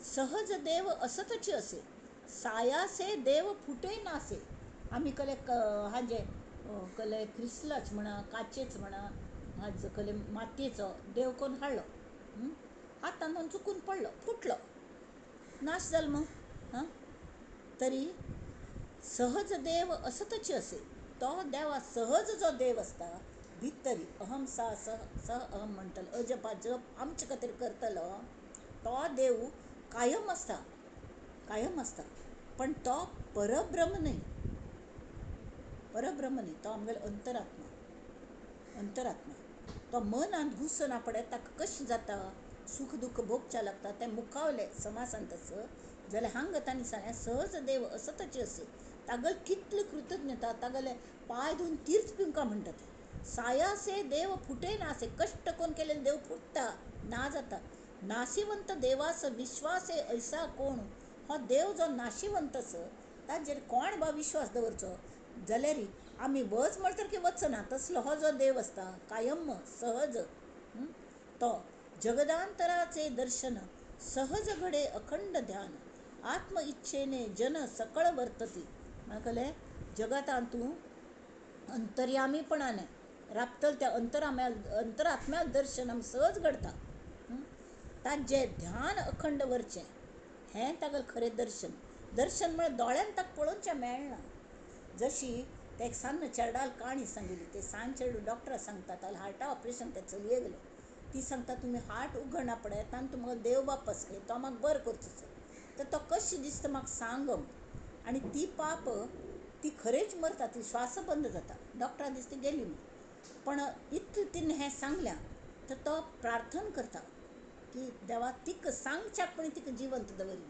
[SPEAKER 1] सहज देव असतची असे सायासे देव फुटे नासे. आमी कले हाजे कले क्रिस्लाच म्हणा, काचेच म्हणा, हाजो कले मातयेचो देव कोण हाडलो, हातान चुकून पडलो, फुटलो, नाश जालो मग. हां, तरी सहज देव असतची असे. तो देवा सहज जो देव आसता भितरी अहम सा सह सह अहम म्हणटलो, अजपा जप आमचे खातीर करतलो तो देव कायम आसता, कायम आसता. पण तो परब्रह्म न्हय, परब्रह्म न्हय, तो आमगेलो अंतरात्मा, अंतरात्मा. तो मनांत घुसना पडे ताका कशें जाता, सुख दुःख भोगच्या लागता. तें मुखावलें समासान तसं जाल्यार हांगा तांणी सांगलें सहज देव असतचे असे. तागल कितली कृतज्ञता, तागले पांय धुवन तीर्थ पिवंका म्हणटा ते. सायासे देव फुटे नासे. कश्ट कोण केलेले देव फुट्टा, ना जाता. नाशिवंत देवास विश्वासे ऐसा कोण. हो देव जो नाशिवंत आसा ताजेर कोण बा विश्वास दवरचो जाल्यार आमी वच म्हणतर की वचना. तसलो हो जो देव आसता कायम सहज तो जगदांतराचे दर्शन सहज घडे अखंड ध्यान आत्म इच्छेने जन सकळ वर्तती. म्हाका कळ्ळें, जगतांत तूं अंतर्यामीपणाने राबतल त्या अंतरात्म्याक दर्शन आमकां सहज घडता. ताजें ध्यान अखंड वरचें हें तागेलें खरें दर्शन. दर्शन म्हळ्यार दोळ्यान ताका पळोवचें मेळना. जशी ते एक सान चेरडाल काणी सांगिल्ली, ते सान चेडूं डॉक्टरा सांगता ताका हार्टा ऑपरेशन ते चलये गेलें. ती सांगता तुमी हार्ट उगडना पळयता आनी तुमकां देव बापस तो म्हाका बरो करचो, तर तो कशें दिसता म्हाका सांग. आनी ती पाप ती खरेंच मरता, ती श्वास बंद जाता, डॉक्टरा दिसता गेली म्हूण. पण इतलें तिणें हें सांगलें तर तो प्रार्थना करता की देवा तिका सांगच्याक पण तिका जिवंत दवरी.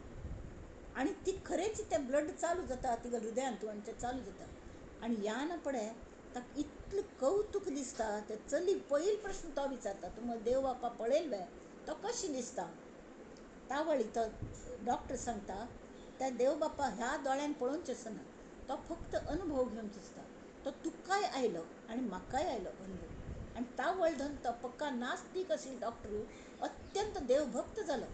[SPEAKER 1] आनी ती खरेंच तें ब्लड चालू जाता तिका हृदयांत आनी तें चालू जाता. आनी ह्या ना पळय ताका इतलें कवतूक दिसता. ते चली पयलो प्रश्न तो विचारता, तुमकां देव बापा पळयल वे तो कशें दिसता. तावळी तो डॉक्टर सांगता त्या देव बापा ह्या दोळ्यान पळोवचें आसना, तो फक्त अनुभव घेवचो आसता. तो तुकाय आयलो आनी म्हाकाय आयलो अनुभव. आनी तावळ धरून तो पक्का नास्तीक आशिल्लो डॉक्टर अत्यंत देवभक्त जालो.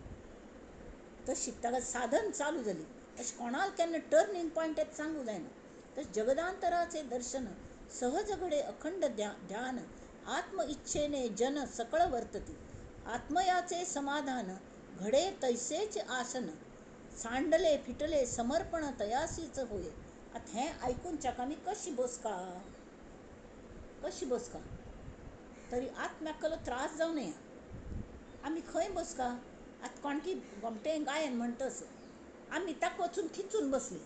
[SPEAKER 1] तशी ताका साधन चालू जाली. तशें कोणाक केन्ना टर्निंग पॉयंट येता सांगूं जायना. तशें जगदांतराचे दर्शन सहज घडे अखंड ध्यान आत्म इच्छेने जन सकळ वर्तती आत्मयाचे समाधान घडे तैसेच आसन सांडले फिटले समर्पण तयासीच होय. आतां हें आयकून चाक आमी कशी बसका, कशी बसका? तरी आत्म्याक कसलो त्रास जावं नये. आमी खंय बसका? आतां कोणकी गोमटें गायन म्हणटस आमी ताका वचून खिचून बसली,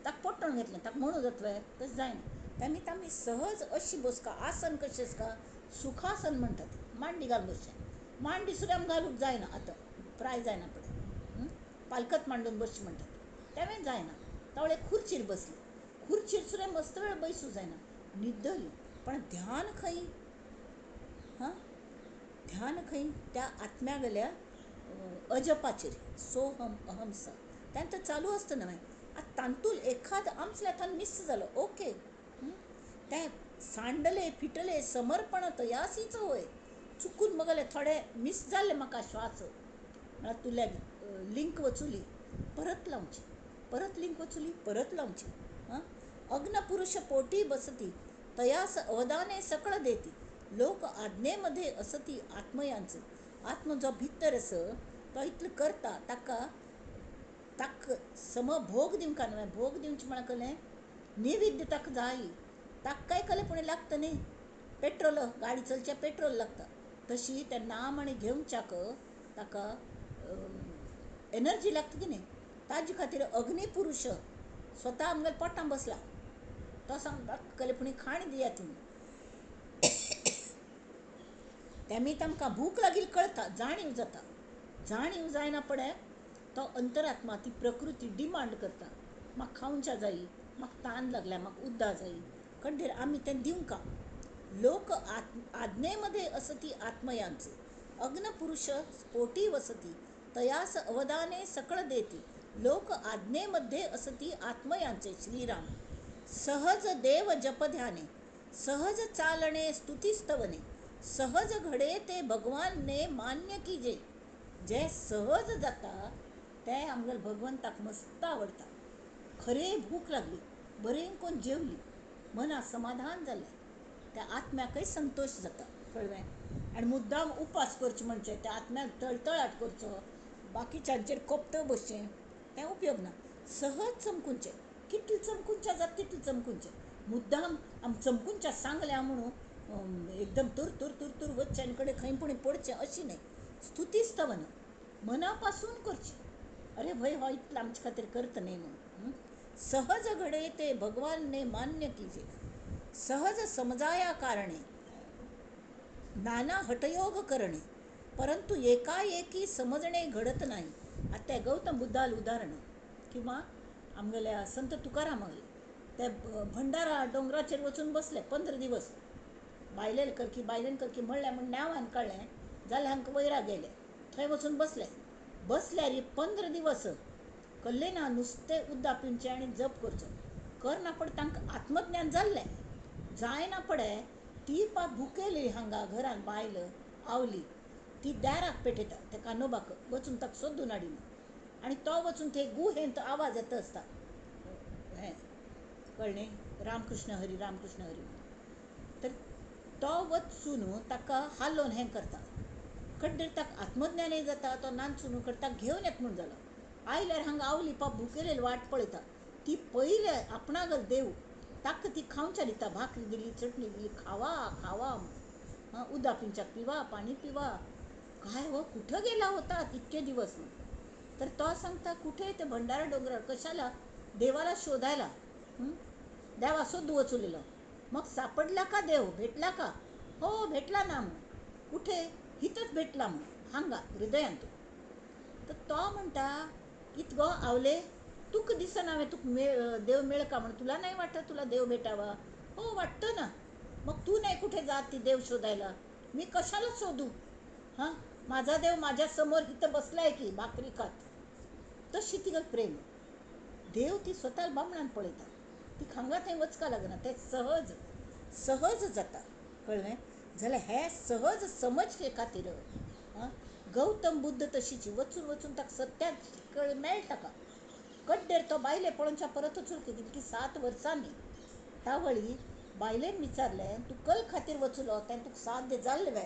[SPEAKER 1] ताका पोटण घेतलें, ताका म्हणू जातलें तशें जायना. तेमी आमी सहज अशी बसका. आसन कशें आसता, सुखासन म्हणटात, मांडी घालून बसचें. मांडी सुद्दां आमी घालूंक जायना आतां, प्राय जायना पळय, पालकत मांडून बसचें म्हणटात, तेंवें जायना. तावळे खुर्चीर बसली, खुर्चीर सुद्दां मस्त वेळ बैसूं जायना, न्हिदली. पण ध्यान खंय, हां, ध्यान खंय त्या आत्म्या गेल्या अजपाचेर, सोहम अहम स तें तर चालू आसता न्हय. आतां तांतूल एखाद आमचल्या थंय मिस जालो, ओके, तें सांडले फिटले समर्पण तयासीच होय. चुकून मगले थोडे मिस जाल्ले म्हाका श्वास, म्हळ्यार तुल्या लिंक वचुली परत लावची, परत लिंक वचुली परत लावची. हां, अग्नपुरुष पोटी बसती तयास अवदाने सकळ देती लोक आज्ञेमध्ये असती आत्मयांचे. आत्म जो भितर आस तो इतलो करता, ताका ताका सम भोग दिवंक न्हय. भोग दिवचें म्हळ्यार कलें नैवेद्य ताका जाय, ताका काय कलें पूण लागता न्ही. पेट्रोल गाडी चलचें पेट्रोल लागता, तशी त्या नाम आनी घेवच्याक ताका एनर्जी लागता की न्ही. ताजे खातीर अग्निपुरुष स्वता आमगेल्या पोटां बसला. तो सांगता कलेपणी खाण दियात तुमी. तेमी तांकां भूक लागिल्ली कळटा, जाणीव जाता. जाणीव जायना पडे तो अंतरात्मा ती प्रकृती डिमांड करता, म्हाका खावच्या जायी, म्हाका तान लागल्या, म्हाका उद्दा जायी. कड्डेर आमी तें दिवंका. लोक आज्ञेमध्ये असती आत्मयांचे अग्नपुरुष स्फोटी वसती तयास अवदाने सकळ देती. लोक आज्ञेमध्ये असती आत्मयांचे श्रीराम. सहज देव जप ध्याने सहज चालणे स्तुतीस्तवने सहज घडे ते भगवान ने मान्य कीजे. जे सहज जाता ते आमगेले भगवंताक मस्त आवडटा. खरे भूक लागली, बरें कोण जेवली, मना समाधान जालें, त्या आत्म्याकय संतोष जाता. कळ्ळें? आनी मुद्दाम उपास करचो म्हणजे त्या आत्म्याक तळतळाट करचो, बाकीच्यांचेर कोपतो बसचें, तें उपयोग ना. सहज चमकुंचें, कितलें चमकुंच्या जाता तितलें चमकुंचें. मुद्दाम आम चमकुंच्या सांगल्या म्हणून एकदम तुर तुर तुर तुर वचचें आनी कडेन खंय पुणी पडचें अशी न्हय. स्तुतीस्तवन मनापासून करचें. अरे भय हो इतलो आमचे खातीर करता न्हय म्हणून. सहज घडे ते भगवान ने मान्य कीजे. सहज समजाया कारणे नाना हटयोग करणे परंतु एकाएकी समजणे घडत नाही. आतां गौतम बुद्धाल उदाहरण किंवा आमगेल्या संत तुकारामागेले ते भंडारा डोंगराचेर वचून बसले 15 दिवस. बायलेन करकी बायलेन करकी म्हणलें म्हण नांवान कळ्ळें जाल्यार हांकां वयरा गेले, थंय वचून बसले. बसल्यार 15 दिवस कल्ले ना, नुस्तें उद्दा पिवचें आनी जप करचो. करना पड तांकां आत्मज्ञान जाल्लें. जायना पडे ती पा भुकेली हांगा घरान बायल आवली ती दाराक पेटयता त्या कानोबाक वचून ताका सोदून हाडी म्हूण. आनी तो वचून ते गुहेंत आवाज येता आसता हें कळ्ळें, रामकृष्ण हरी रामकृष्ण हरी. तर तो वचून ताका हालोवन हें करता. कड्डेर ताका आत्मज्ञानय जाता. तो नांचून करता घेवन येता म्हूण जालो. आयल्यार हांगा आवली पा भुकेलेली वाट पळयता. ती पयले आपणागल देव ताका ती खावच्या दिता, भाकरी दिली चटणी दिली, खावा खावा हां, उदा पिंच्याक पिवा पाणी पिवा. काय हो कुठं गेला होता इतके दिवस म्हणून. तर तो सांगता कुठे ते भंडारा डोंगरावर, कशाला देवाला शोधायला. देवा शोधू वचुलेलो. मग सापडला का देव, भेटला का? हो भेटला ना म्हणून. कुठे? हितच भेटला म्हणून, हांगा हृदयांत. तर तो म्हणटा इतको आवले तुका दिसना हांवें तुका देव मेळ का म्हणून, तुला नाही वाटत तुला देव भेटावा? हो वाटतं ना. मग तू नाही कुठे जात ती देव शोधायला? मी कशाला शोधू? हां, माझा देव माझ्या समोर इथं बसलाय की भाकरी खात. तशी तिका प्रेम. देव ती स्वतः बामणान पळयता, ती हांगा थंय वचका लागना, ते सहज सहज जाता. कळ्ळें? जाल्यार हे सहज समजचे खातीर हां गौतम बुद्ध तशीची वचून वचून ताका सत्याक कळ मेळटा का. कड्डेर तो बायले पळोवच्या परत वचून की 7 वर्सांनी तावळी बायलेन विचारलें तूं कल खातीर वचलो तें तुका साध्य जाल्लें वे,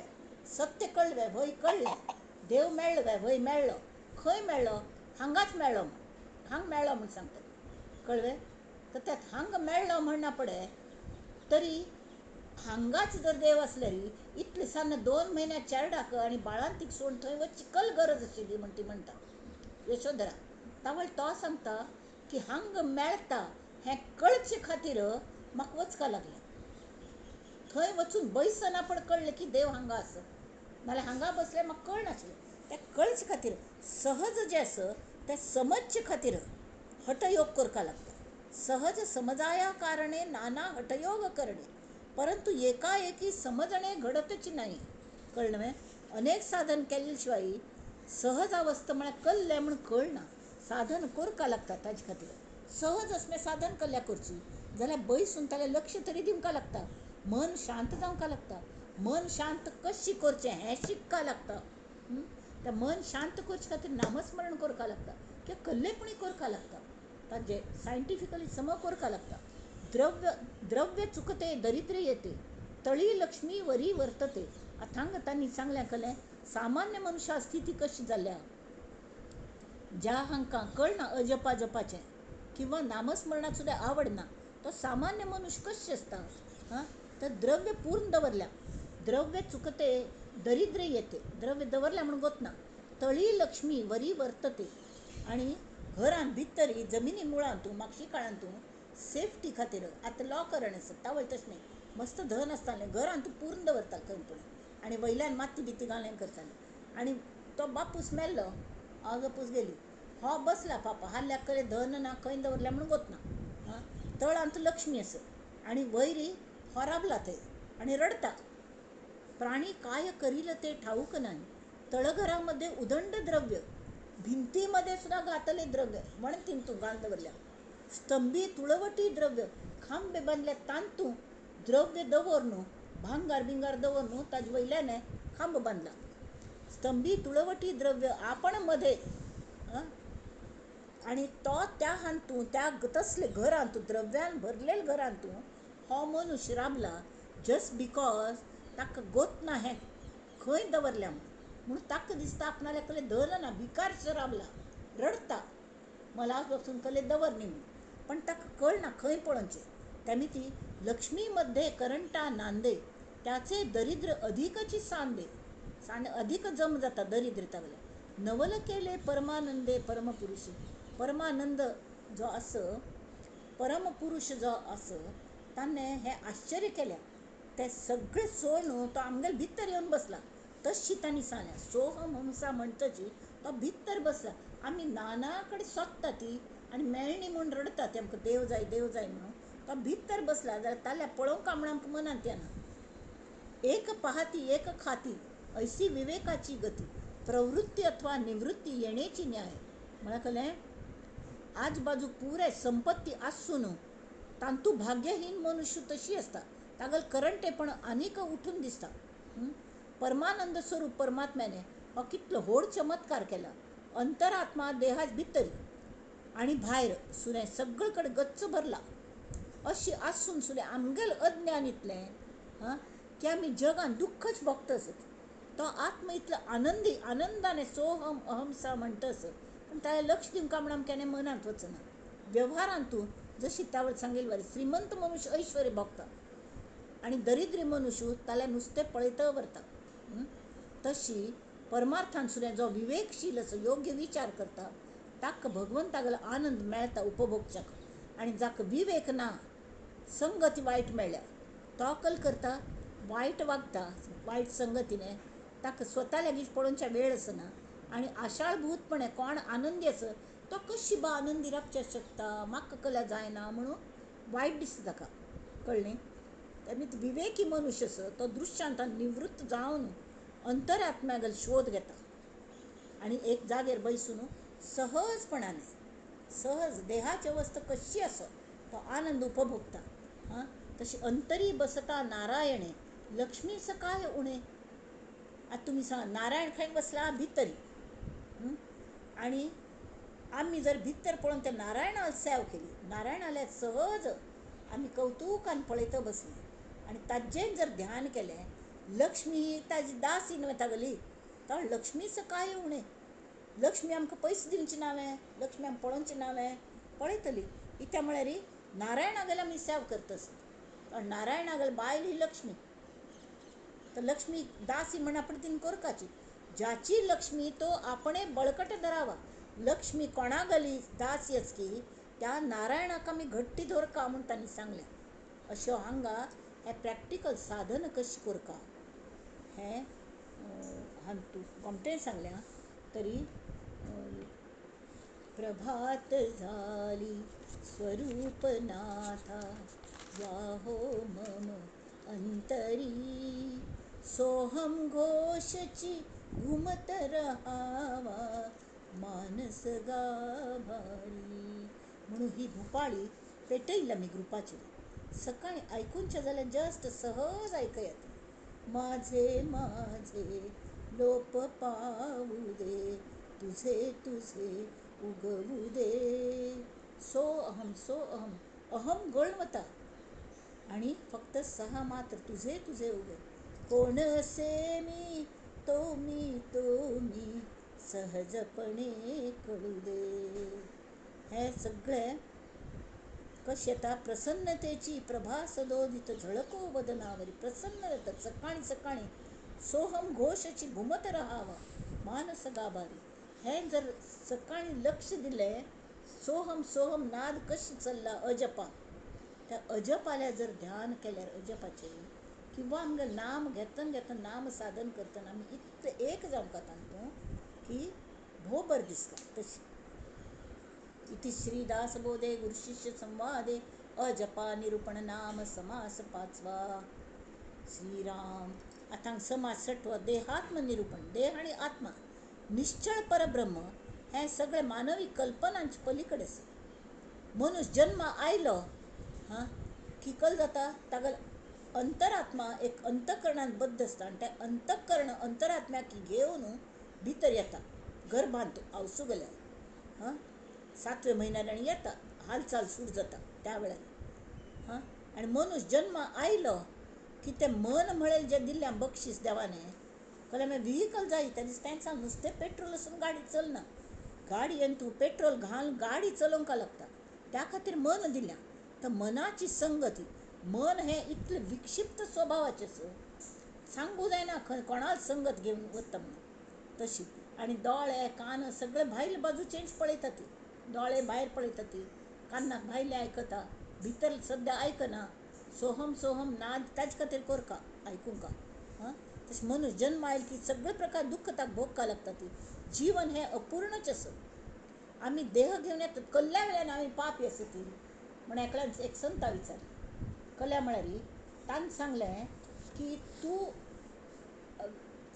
[SPEAKER 1] सत्य कळ्ळें व्हय कळ्ळें, देव मेळ्ळो वे व्हय मेळ्ळो, खंय मेळ्ळो? हांगाच मेळ्ळो म्हण, हांग मेळ्ळो म्हूण सांगता. कळ्ळें? तर त्यात हांग मेळ्ळो म्हणना पडे तरी हांगाच जर देव आसल्यार इतले सान 2 म्हयन्या चेरडाक आनी बाळांतीक सोडून थंय वचची कल गरज आशिल्ली म्हण ती म्हणटा यशोधरा. तावळ तो सांगता की हांग मेळटा हें कळचे खातीर म्हाका वचका लागलें. थंय वचून बैसना पण कळ्ळें की देव हांगा आसा, नाल्यार हांगा बसलें म्हाका कळनाशिल्लें. तें कळचे खातीर सहज जें आसा तें समजचे खातीर हटयोग करपा लागता. सहज समजाया कारणे नाना हटयोग करणे परंतु एकाएकी समजणे घडतच नाही. कळ्ळें? अनेक साधन केले शिवाय सहज अवस्था म्हळ्यार कल्लें म्हूण कळना. साधन करपा लागता ताजे खातीर. सहज असलें साधन कल्ल्या करची जाल्यार बैसून ताका लक्ष तरी दिवंक लागता, मन शांत जावंक लागता. मन शांत कशी करचें हें शिकपा लागता. त्या मन शांत करचे खातीर नामस्मरण करपा लागता किंवा कल्लेपणी करपा लागता, ताजें सायंटिफिकली सम करपा लागता. द्रव्य द्रव्य चुकते दरिद्र येते तळी लक्ष्मी वरी वर्तते. आतां हांगा तांणी सांगलें कलें सामान्य मनशा स्थिती कशी जाल्या, ज्या हांकां कळना अजपा जपाचें किंवा नामस्मरणाक सुद्दां आवडना तो सामान्य मनुष्य कशें आसता. हां, तर द्रव्य पूर्ण दवरल्या, द्रव्य चुकते दरिद्र येते. द्रव्य दवरल्या म्हणून गोतना. तळी लक्ष्मी वरी वर्तते. आनी घरान भितरी जमिनी मुळांत तूं मागशी काळांत तूं सेफ्टी खातीर आतां लॉकर आसा तावळ तशें न्ही, मस्त धन आसतालें घरान तूं पूर्ण दवरता खंय पूण आनी वयल्यान माती बिती घालून करतालें. आनी तो बापूस मेल्लो, आवय बापूस गेली, हो बसला पापा हाल्याक कडेन धन ना खंय दवरल्या म्हणून गोतना. आं, तळांत लक्ष्मी आसा आनी वयरी हो रावला थंय आनी रडटा. प्राणी काय करील ते ठाऊक नाही. तळघरामध्ये उदंड द्रव्य, भिंतीमध्ये सुद्धा घातले द्रव्य वणतीन तूं घालून दवरल्या, स्तंभी तुळवटी द्रव्य, खांबे बांदल्या तांतू द्रव्य दवर न्हू, भांगार बिंगार दवर न्हू, ताजे वयल्यान खांब बांदला. स्तंभी तुळवटी द्रव्य आपण मध्ये आनी तो त्या हातूं त्या तसले घरांत द्रव्यान भरलेले घरांत हो मनुष्य राबला जस्ट because ताका गोतना हें खंय दवरल्या म्हणून ताका दिसता आपणाल्या कडेन धन ना, भिकारसो राबला, रडटा मला पासून कले दवर न्ही म्हणून, पण ताका कळना खंय पळोवचें. तेमी ती लक्ष्मी मध्ये करंटा नांदे त्याचे दरिद्र अधिकची सांदे, सांदे अधिक जम जाता दरिद्रता वयल्यान. नवल केले परमानंदे परमपुरुष, परमानंद जो आस परमपुरुष जो आस ताणें हें आश्चर्य केलें. तें सगळें सोडून तो आमगेले भितर येवन बसला. तशी तांणी सांगलें सोहम हंसा म्हणटची तो भितर बसला. आमी नाना कडेन सोदता ती आनी मेळणी म्हूण रडटा ती आमकां देव जाय देव जाय म्हणून. तो भितर बसला जाल्यार ताल्या पळोवंक म्हूण आमकां मनांत येना. एक पाहती एक खाती ऐसी विवेकाची गती, प्रवृत्ती अथवा निवृत्ती येण्याची न्याय. म्हळ्यार कळ्ळें, आजबाजू पुराय संपत्ती आसून तांतू भाग्यहीन मनुष्य तशी आसता, तागेलें करंटेपण आनीक उठून दिसता. परमानंद स्वरूप परमात्म्याने हो कितलो व्हड चमत्कार केला. अंतरात्मा देहाच भितर आनी भायर सुरें सगळे कडेन गच्च भरला. अशी आसून सुद्दां आमगेलें अज्ञान इतलें हां की आमी जगान दुख्खच भोगता आसत. तो आत्मा इतलो आनंदी आनंदाने सोहम अहमसा म्हणटा आसत, पूण ताणें लक्ष दिवंक म्हूण आमकां केन्ना मनांत वचना. व्यवहारांतू जशी त्यावेळ सांगेल वारी श्रीमंत मनुष्य ऐश्वर्य भोगता आनी दरिद्री मनुष्य ताल्या नुस्तें पळयत व्हरता. तशी परमार्थान सुद्दां जो विवेकशील असो योग्य विचार करता ताका भगवंतागेलो आनंद मेळटा उपभोगच्याक. आनी जाका विवेक ना, संगती वायट मेळ्ळ्या, तो कल करता वायट वागता, वायट संगतीने ताका स्वता लागीं पळोवच्या वेळ आसना आनी आशाळभूतपणे कोण आनंदी आसा तो कशी बा आनंदी रावपाक शकता, म्हाका कला जायना म्हणून वायट दिसता ताका. कळ्ळें? तेमी विवेकी मनुष्य आसा तो दृश्यांत निवृत्त जावन अंतरात्म्यागेलो शोध घेता आनी एक जाग्यार बैसून सहजपणाने सहज देहाची अवस्था कशी आसा तो आनंद उपभोगता. हां, तशी अंतरी बसता नारायणे लक्ष्मी सकाय उणे. आतां तुमी सांगा नारायण खंय बसला? भितरी. आनी आमी जर भितर पळोवन त्या नारायणाक सेव केली, नारायणाल्या सहज आमी कवतुकान पळयत बसली आनी ताजें जर ध्यान केलें, लक्ष्मी ही ताजी दासी न्हय तागेली, तर लक्ष्मीचं काय उणें. लक्ष्मी आमकां पयशे दिवची नावें, लक्ष्मी आमकां पळोवची नावें, पळयतली. कित्याक म्हळ्यार नारायणागेली आमी सेव करता आसत, कारण नारायणागेली बायल ही लक्ष्मी. तर लक्ष्मी दासी म्हण आपण तिने कोरकाची. ज्याची लक्ष्मी तो आपणे बळकट धरावा. लक्ष्मी कोणागली दासी आसकी त्या नारायणाक आमी घट्टी धरका म्हूण तांणी सांगलें. अश्यो हांगा हें प्रॅक्टिकल साधन कशें करका हें हांतू कोमतें सांगल्या. तरी प्रभात झाली स्वरूपनाथा याहो मम अंतरी, सोहम घोषची घुमत रहावा मानस गाभारी. म्हणून ही भूपाळी पेटयली आमी ग्रुपाचेर. सकाळी आयकुनचें जाल्यार जस्ट सहज आयकयात. माझे माझे लोप पावू दे, तुझे तुझे उगवू दे. सो अहम सो अहम अहम गळून वता आनी फक्त सहा मात्र तुझे तुझे उगव. कोण से मी तो मी तो मी सहजपणे कळू दे. हे सगळें कशें येता? प्रसन्नतेची प्रभा सदोदित झळको वदनावरी. प्रसन्न जाता सकाळीं सकाळीं सोहम घोषची घुमत राहावा मानस गाभारी. हें जर सकाळी लक्ष दिलें, सोहम सोहम नाद कशी चल्ला अजपा, त्या अजपाल्या जर ध्यान केल्यार अजपाचें किंवा आमगे नाम घेतना घेतना नाम साधन करतना आमी इतलें एक जावंक तातूंत की भोव बरें दिसता. तशी इति श्री दासबोधे गुरुशिष्य संवादे अजपा निरूपण नाम समास पांचवा. श्रीराम. आतां समास सटवा देहात्म निरूपण. देह आनी आत्मा निश्चळ परब्रह्म हें सगळें मानवी कल्पनांचे पलीकडे आसा. मनुष्य जन्म आयलो हां की कल जाता तागेलो अंतरात्मा एक अंतकरणान बद्द आसता आनी तें अंतकर्ण अंतरात्म्याक घेवन भितर येता गर्भांत आवसू गेल्यार हां सातव्या म्हयन्यार आनी येता हालचाल सुरू जाता त्या वेळार हां. आनी मनुष्य जन्म आयलो की तें मन म्हळें जें दिल्लें बक्षीस देवाने कळ्ळें मागीर व्हिकल जाय त्या दीस तेंच सांग नुस्तें पेट्रोल आसून गाडी चलना, गाडयेन तूं पेट्रोल घाल गाडी चलोवंक लागता. त्या खातीर मन दिल्या. तर मनाची संगती, मन हें इतलें विक्षिप्त स्वभावाचें आसा सांगू जायना खंय कोणाक संगत घेवन वता म्हणून तशी. आनी दोळे कान सगळे भायले बाजूचेंच पळयता ती, दोळे भायर पळयता ती, कानाक भायले आयकता, भितर सद्या आयकना. सोहम सोहम नाद ताजे खातीर कोरका आयकूंक हां. तशें मनुष्य जन्म आयल की सगळे प्रकार दुख्ख ताका भोगपाक लागता ती. जीवन हें अपूर्णच आसा. आमी देह घेवन येतात कल्ल्या वेल्यान आमी पापी आसा ती म्हण एकल्यान एक संता विचारली कल्या म्हळ्यार ताणें सांगलें की तूं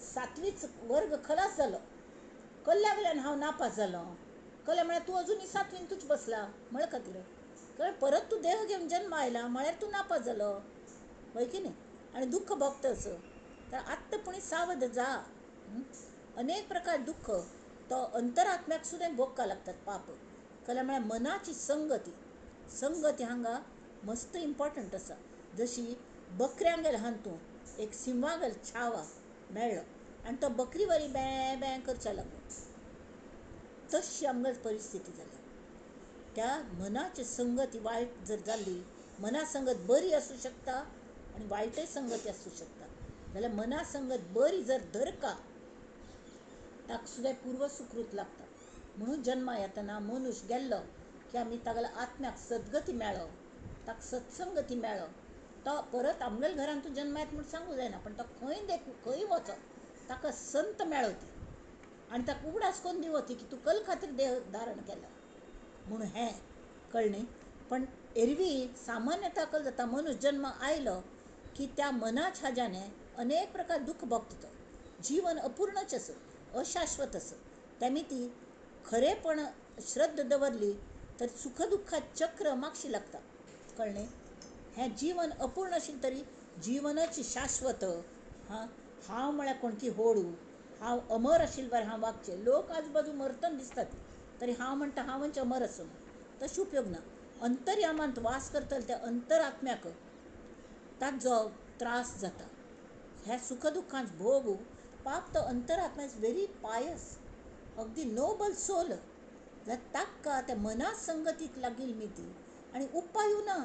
[SPEAKER 1] सातवीच वर्ग खलास जालो, कल्ल्या वेल्यान हांव नापास जालो. कल्या म्हळ्यार तूं अजुनूय सातवींतूच बसला म्हळ्या खातीर कारण परत तूं देह घेवन जन्म आयला म्हळ्यार तूं नापास जालो हय की न्ही आनी दुख्ख भोगता असो. तर आत्तां पुणी सावध जा. अनेक प्रकार दुख्ख तो अंतरात्म्याक सुद्दां भोगपाक लागतात पाप. कल्या म्हळ्यार मनाची संगती, संगती हांगा मस्त इम्पॉर्टंट आसा. जशी बकऱ्यांगेर आहा तूं एक सिंवागेर छावा मेळ्ळो आनी तो बकरी वरी बॅ बॅ करच्या लागलो, तशी आमगेर परिस्थिती जाल्या. त्या मनाची संगती वायट जर जाली, मना संगत बरी आसूं शकता आनी वायटय संगती आसूं शकता. जाल्यार मना संगत बरी जर धरका ताका सुद्दां पूर्वसुकृत लागता. म्हणून जन्मा येतना मनुष्य गेल्लो की आमी तागेल्या आत्म्याक सद्गती मेळो, ताका सत्संगती मेळो, तो परत आमगेल्या घरांत तूं जन्मा येता म्हूण सांगू जायना, पण तो खंय देखूं खंय वचो ताका संत मेळो ती आनी ताका उगडास करून दिवो ती की तूं कल खातीर देह धारण केला म्हणून हें कळ्ळें. पण एरवी सामान्यता कल जाता मनुष्य जन्म आयलो की त्या मनाच्या हाज्याने अनेक प्रकार दुख्ख भोगता. जीवन अपूर्णच आसा, अशाश्वत आसा. तेमी ती खरेपण श्रद्धा दवरली तर सुख दुख्खात चक्र मागशी लागता. कळ्ळें? हें जीवन अपूर्ण आशिल्लें तरी जीवनच शाश्वत. हां हांव म्हळ्यार कोणकी होडू, हांव अमर आशिल्ले बरें हांव वागचें. लोक आजूबाजू मरतना दिसतात तरी हांव म्हणटा हांवच अमर आसा, तशें उपयोग ना. अंतर्यामांत वास करतले त्या अंतरात्म्याक ताजो त्रास जाता. ह्या सुख दुख्खांत भोग पाप तो अंतरात्मा is very पायस, अगदी नोबल सोल. जाल्यार ताका त्या मना संगतीक लागील मी ती आनी उपायूय ना.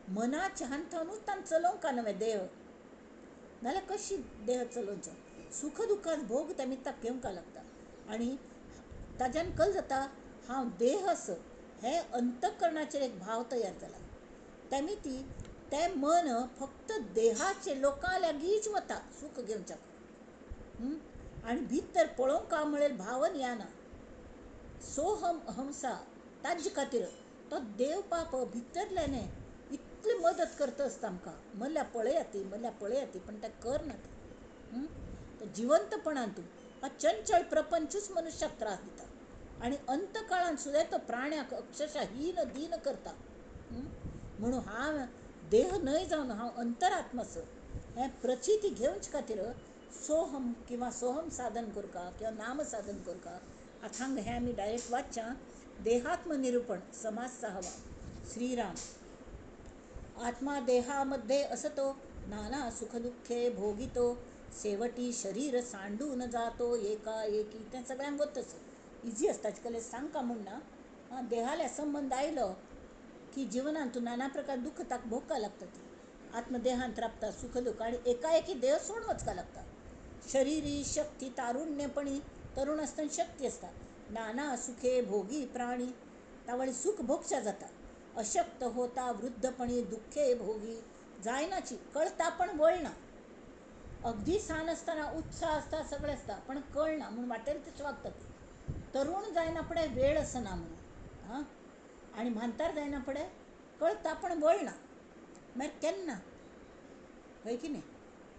[SPEAKER 1] मनाच्या हांथावनूच तांकां चलोवंक नवें देह, नाल्यार कशी देह चलोवचो. सुख दुख्खांत भोग तेमी ताका घेवंक लागता आनी ताज्यान कल जाता हांव देह आसा हे अंतकरणाचेर एक भाव तयार जाला. तेमी ती तें मन फक्त देहाचे लोकां लागींच वता सूख घेवच्याक आनी भितर पळोवंक म्हळ्यार भावन येना. सोहम अहंसा ताजे खातीर तो देव पाप भितरल्याने इतली मदत करता आसता आमकां, मल्या पळयात ती मल्या पळयात ती, पण तें करना तें. जिवंतपणान तूं हा चंचल प्रपंचूच मनुष्याक त्रास दिता आनी अंतकाळान सुद्दां तो प्राण्याक अक्षरशः हीन दीन करता. म्हणून हांव देह न्हय जावन हांव अंतरात्मा आसा हें प्रचिती घेवचे खातीर सोहम किंवा सोहम साधन करका किंवा नाम साधन करका. आतां हांगा हें आमी डायरेक्ट वाचच्या. देहात्म निरूपण समास सहावा. श्रीराम. आत्मा देहामध्ये असतो नाना सुखदुःखे भोगितो सेवटी शरीर सांडून जातो एकाएकी. तें सगळ्यांक वतच इजी आसता ताजे सांगका म्हूण ना. देहाला संबंद आयलो की जिवनांत नाना प्रकार दुःख ताका भोगपाक लागता. ती आत्मदेहांत राबता सुख दुःख आनी एकाएकी देह सोडून वचपाक लागता. शरीरी शक्ती तारुण्यपणी, तरुण आसतना शक्ती आसता. नाना सुखे भोगी प्राणी, तावळी सुख भोगच्या जाता. अशक्त होता वृद्धपणी दुःखे भोगी, जायनाची कळता पण वळना. अगदी सान आसतना उत्साह आसता, सगळें आसता, पण कळना म्हूण वाटेल तशें वागतात. तरुण जायना फुडें वेळ आसना म्हणून, हां, आनी म्हांतार जायना फुडें कळता पण वळना, मागीर केन्ना हय की न्ही.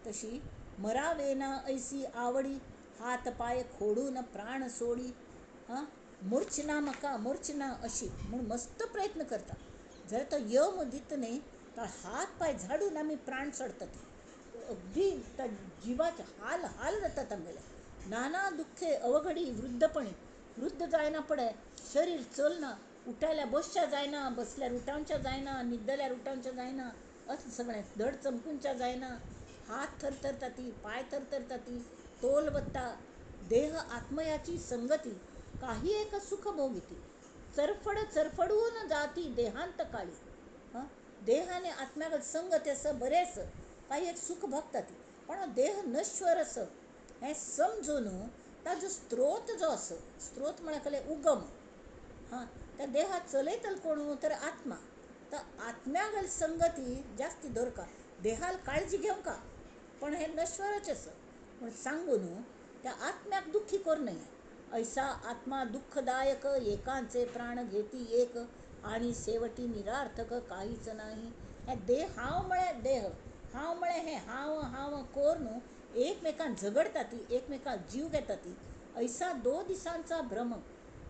[SPEAKER 1] तशी मरावेना ऐसी आवडी, हात पांय खोडून प्राण सोडी, हां, मोरची ना म्हाका, मोरची ना अशी म्हूण मस्त प्रयत्न करता. जाल्यार तो यम दित न्ही, तो हात पांय झाडून आमी प्राण सोडतात. अगदी त्या जिवाचे हाल हाल जातात आमगेले. नाना दुःखे अवघडी वृद्धपणी, वृद्ध जायना पडे शरीर चलना, उठायला बसच्या जायना, बसल्यार उठावच्या जायना, न्हिदल्यार उठावच्या जायना, अशें सगळें धड चमकुनच्या जायना, हात थरथरता ती, पांय थरथरता ती, तोल वता. देह आत्मयाची संगती, काही एक सुख भोगिती, चरफड चरफडून जाती देहांत काळी. हां, देह आनी आत्म्याक संगती आसा, बरें आसा, काही एक सुख भोगता ती, पण देह नश्वर आसा हें समजून ताजो स्त्रोत जो आसा, स्त्रोत म्हळ्यार कसलें उगम, हां, त्या देहाक चलयतलो कोण तर आत्मा. तर आत्म्यागल संगती जास्ती दवरका, देहाल काळजी घेवंका, पण हें नश्वरच आसा म्हूण सांगून त्या आत्म्याक दुख्खी करूं नये. ऐसा आत्मा दुःखदायक, एकांचे प्राण घेती एक, आणि शेवटी निरार्थक काहीच नाही. हे देह हांव म्हळ्यार देह, हांव म्हळ्यार हें हांव हांव करून एकमेकांक झगडटा ती, एकमेकांक जीव घेता ती. ऐसा दो दिसांचा भ्रम,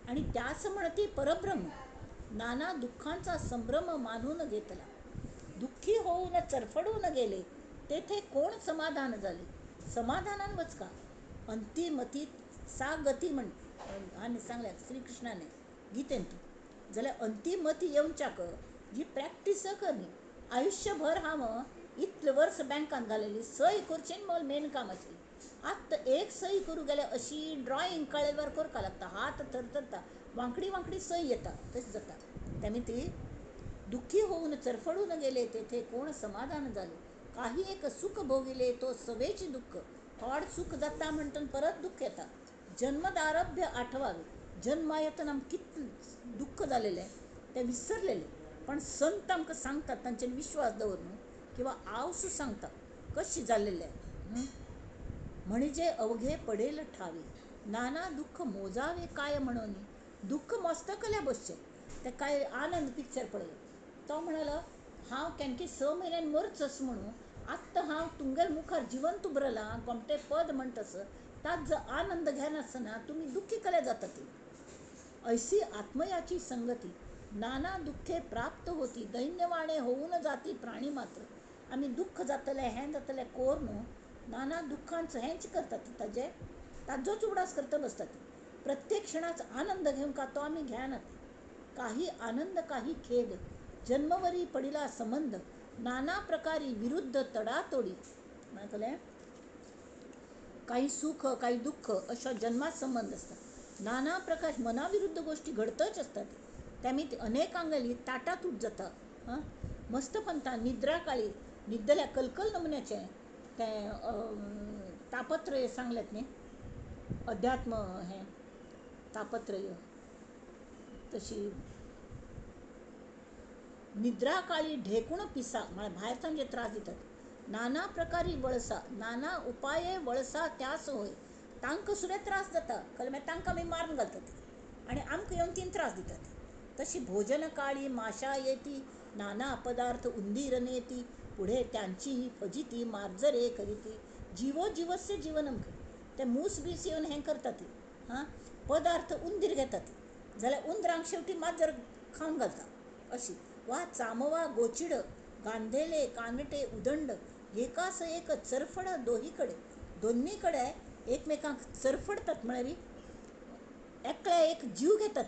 [SPEAKER 1] आणि त्यास म्हणती परब्रह्म, नाना दुःखांचा संभ्रम मानून घेतला. दुःखी होऊन चरफडून गेले, तेथे कोण समाधान झाले. समाधानान वचका अंतिमती सा गती म्हण हांवें सांगल्या श्रीकृष्णाने गीतेंतू. जाल्यार अंतिमती येवच्याक जी प्रॅक्टीस करनी, आयुश्यभर हांव इतलें वर्स बँकान घालयली, सय करची म्हण मेन काम आशिल्लें. आतां एक सही करूं गेल्यार अशी ड्रॉइंग कळ्ळें करपाक लागता, हात थरथरता, वांकडी वांकडी सय येता, तशें जाता. तेमी ती दुःखी होऊन चरफडून गेले, तेथे कोण समाधान जाले. काही एक सुख भोगिले तो सवेची दुःख, थोड सुख जाता म्हणटन परत दुःख येता. जन्मदारभ्य आठवावे, जन्मा येतना आमकां कितलें दुःख जालेलें तें विसरलेलें, पण संत आमकां सांगतात, तांचेर विश्वास दवर न्हू, किंवा आवसू सांगता कशी जाल्लेलें. म्हणजे अवघे पडेल ठावी, नाना दुःख मोजावे काय म्हणून, दुःख मस्तकल्या बसचें. ते काय आनंद पिक्चर पळयलो, तो म्हणालो हांव केनकी 6 म्हयन्यान मरचस म्हणून, आत्तां हांव तुमगेल्या मुखार जिवंत उबरलां, गोमटें पद म्हणटस, ताजो जर आनंद घेनासतना तुमी दुख्खी कले जाता ती. ऐसी आत्मयाची संगती, नाना दुःखे प्राप्त होती, दैन्यवाणे होऊन जाती प्राणी मात्र. आमी दुःख जातलें हें जातलें कोर न्हू, नाना दुख्खांचो हेंच करतात, ताजे ताजोच उगडास करता बसतात. प्रत्येक क्षणाचो आनंद घेवंक तो आमी घेनात. काही आनंद काही खेद, जन्मवरी पडिला संबंध, नाना प्रकारी विरुद्ध तडातोडी. कळ्ळें, काही सुख काही दुःख अशो जन्मात संबंध आसता. नाना प्रकार मनाविरुद्ध गोष्टी घडतच असतात. त्यामी अनेकांगेली ताटातूट जाता. हां, मस्तपंता निद्रा काळी न्हिदल्या कलकल नमुन्याचें तें तापत्रय सांगल्यात न्ही, अध्यात्म हें तापत्रय. तशी निद्रा काळी ढेकूण पिसा म्हळ्यार भायर सावन जे त्रास दितात. नाना प्रकारी वळसा, नाना उपाये वळसा त्यास होय, तांकां सुद्दां त्रास जाता, कळ्ळें, मागीर तांकां आमी मारून घालतात आनी आमकां येवन तीं त्रास दितात. तशी भोजन काळी माशा येती, नाना पदार्थ उंदीर नेती, पुढे त्यांची फजिती मार्जरे करीती, जिवो जिवस्य जीवनम. ते मूस बीस येवन हें करतात, हां, पदार्थ उंदीर घेतात, जाल्यार उंदरांक शेवटी माजर खावन घालता. अशी वा चामवा गोचिड, गांधेले कानटे उदंड, एकास एक चरफड दोहीकडे. दोन्ही कडे एकमेकांक चरफडतात, म्हळ्यार एकल्या एक जीव घेतात.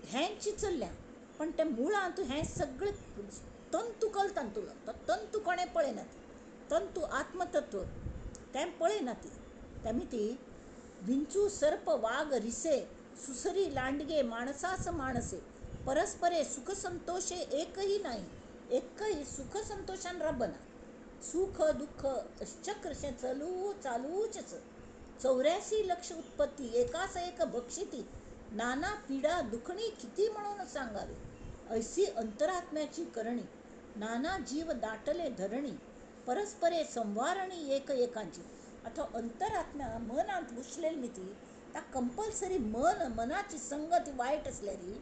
[SPEAKER 1] हेंच चल्ल्या, पण ते मुळांत हें सगळें तंतू कल तांतुलो, तो तंतू कोणें पळयना, तंतू आत्मतत्व तें पळयना ती. तेमी ती विंचू सर्प वाग रिसे, सुसरी लांडगे माणसास माणसे, परस्परे सुख संतोषे एकही नाही, एकही सुख संतोषान राबना. सुख दुःख चक्र शें चालूच आसा. 84 लक्ष उत्पत्ती एकास एक भक्षिती नाना पिडा दुखणी किती म्हणून सांगावे. ऐसी अंतरात्म्याची करणी नाना जीव दाटले धरणी परस्परे संवारणी एक एकांची. आतां अंतरात्म्या मनांत घुसलेली न्ही ती ता कंपल्सरी मन मनाची संगत वायट आसल्यारी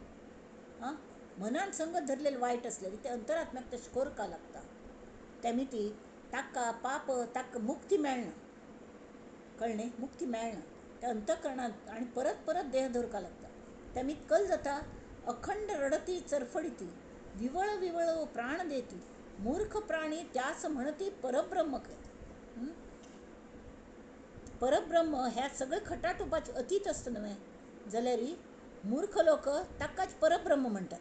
[SPEAKER 1] आं मनान संगत धरलेली वायट आसल्यारी ते अंतरात्म्याक तशें करपाक लागता. तेमी ती ताका पाप ताका मुक्ती मेळना, कळ्ळें न्ही, मुक्ती मेळना त्या अंतकरणांत आनी परत परत देह धरपाक लागता. तेमी कल जाता अखंड रडती चरफडीती विवळ विवळ प्राण देती मूर्ख प्राणी त्यास म्हणती परब्रह्म. परब्रह्म ह्या सगळे खटाटोपाचे अतीत आसता न्हय जाल्यार मूर्ख लोक ताकाच परब्रह्म म्हणटात.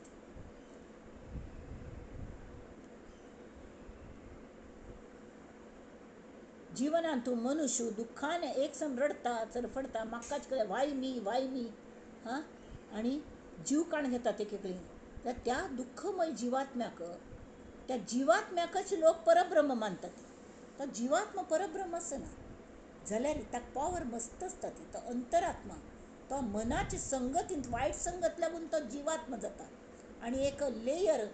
[SPEAKER 1] जीवनांतु मनुष्य दुःखान एकसम रडता चरफडता म्हाकाच कळ्ळें वाय मी वाय मी हां आनी जीव काण घेतात एक एकली. त्या दुःखमय जिवात्म्याक त्या जिवात्म्याकच लोक परब्रह्म मानतात. तो जिवात्मा परब्रह्म आसना जाल्यार ताका पावर मस्त आसता ती. तो अंतरात्मा तो मनाचे संगतींत वायट संगत लागून तो जिवात्मा जाता आनी एक लेयर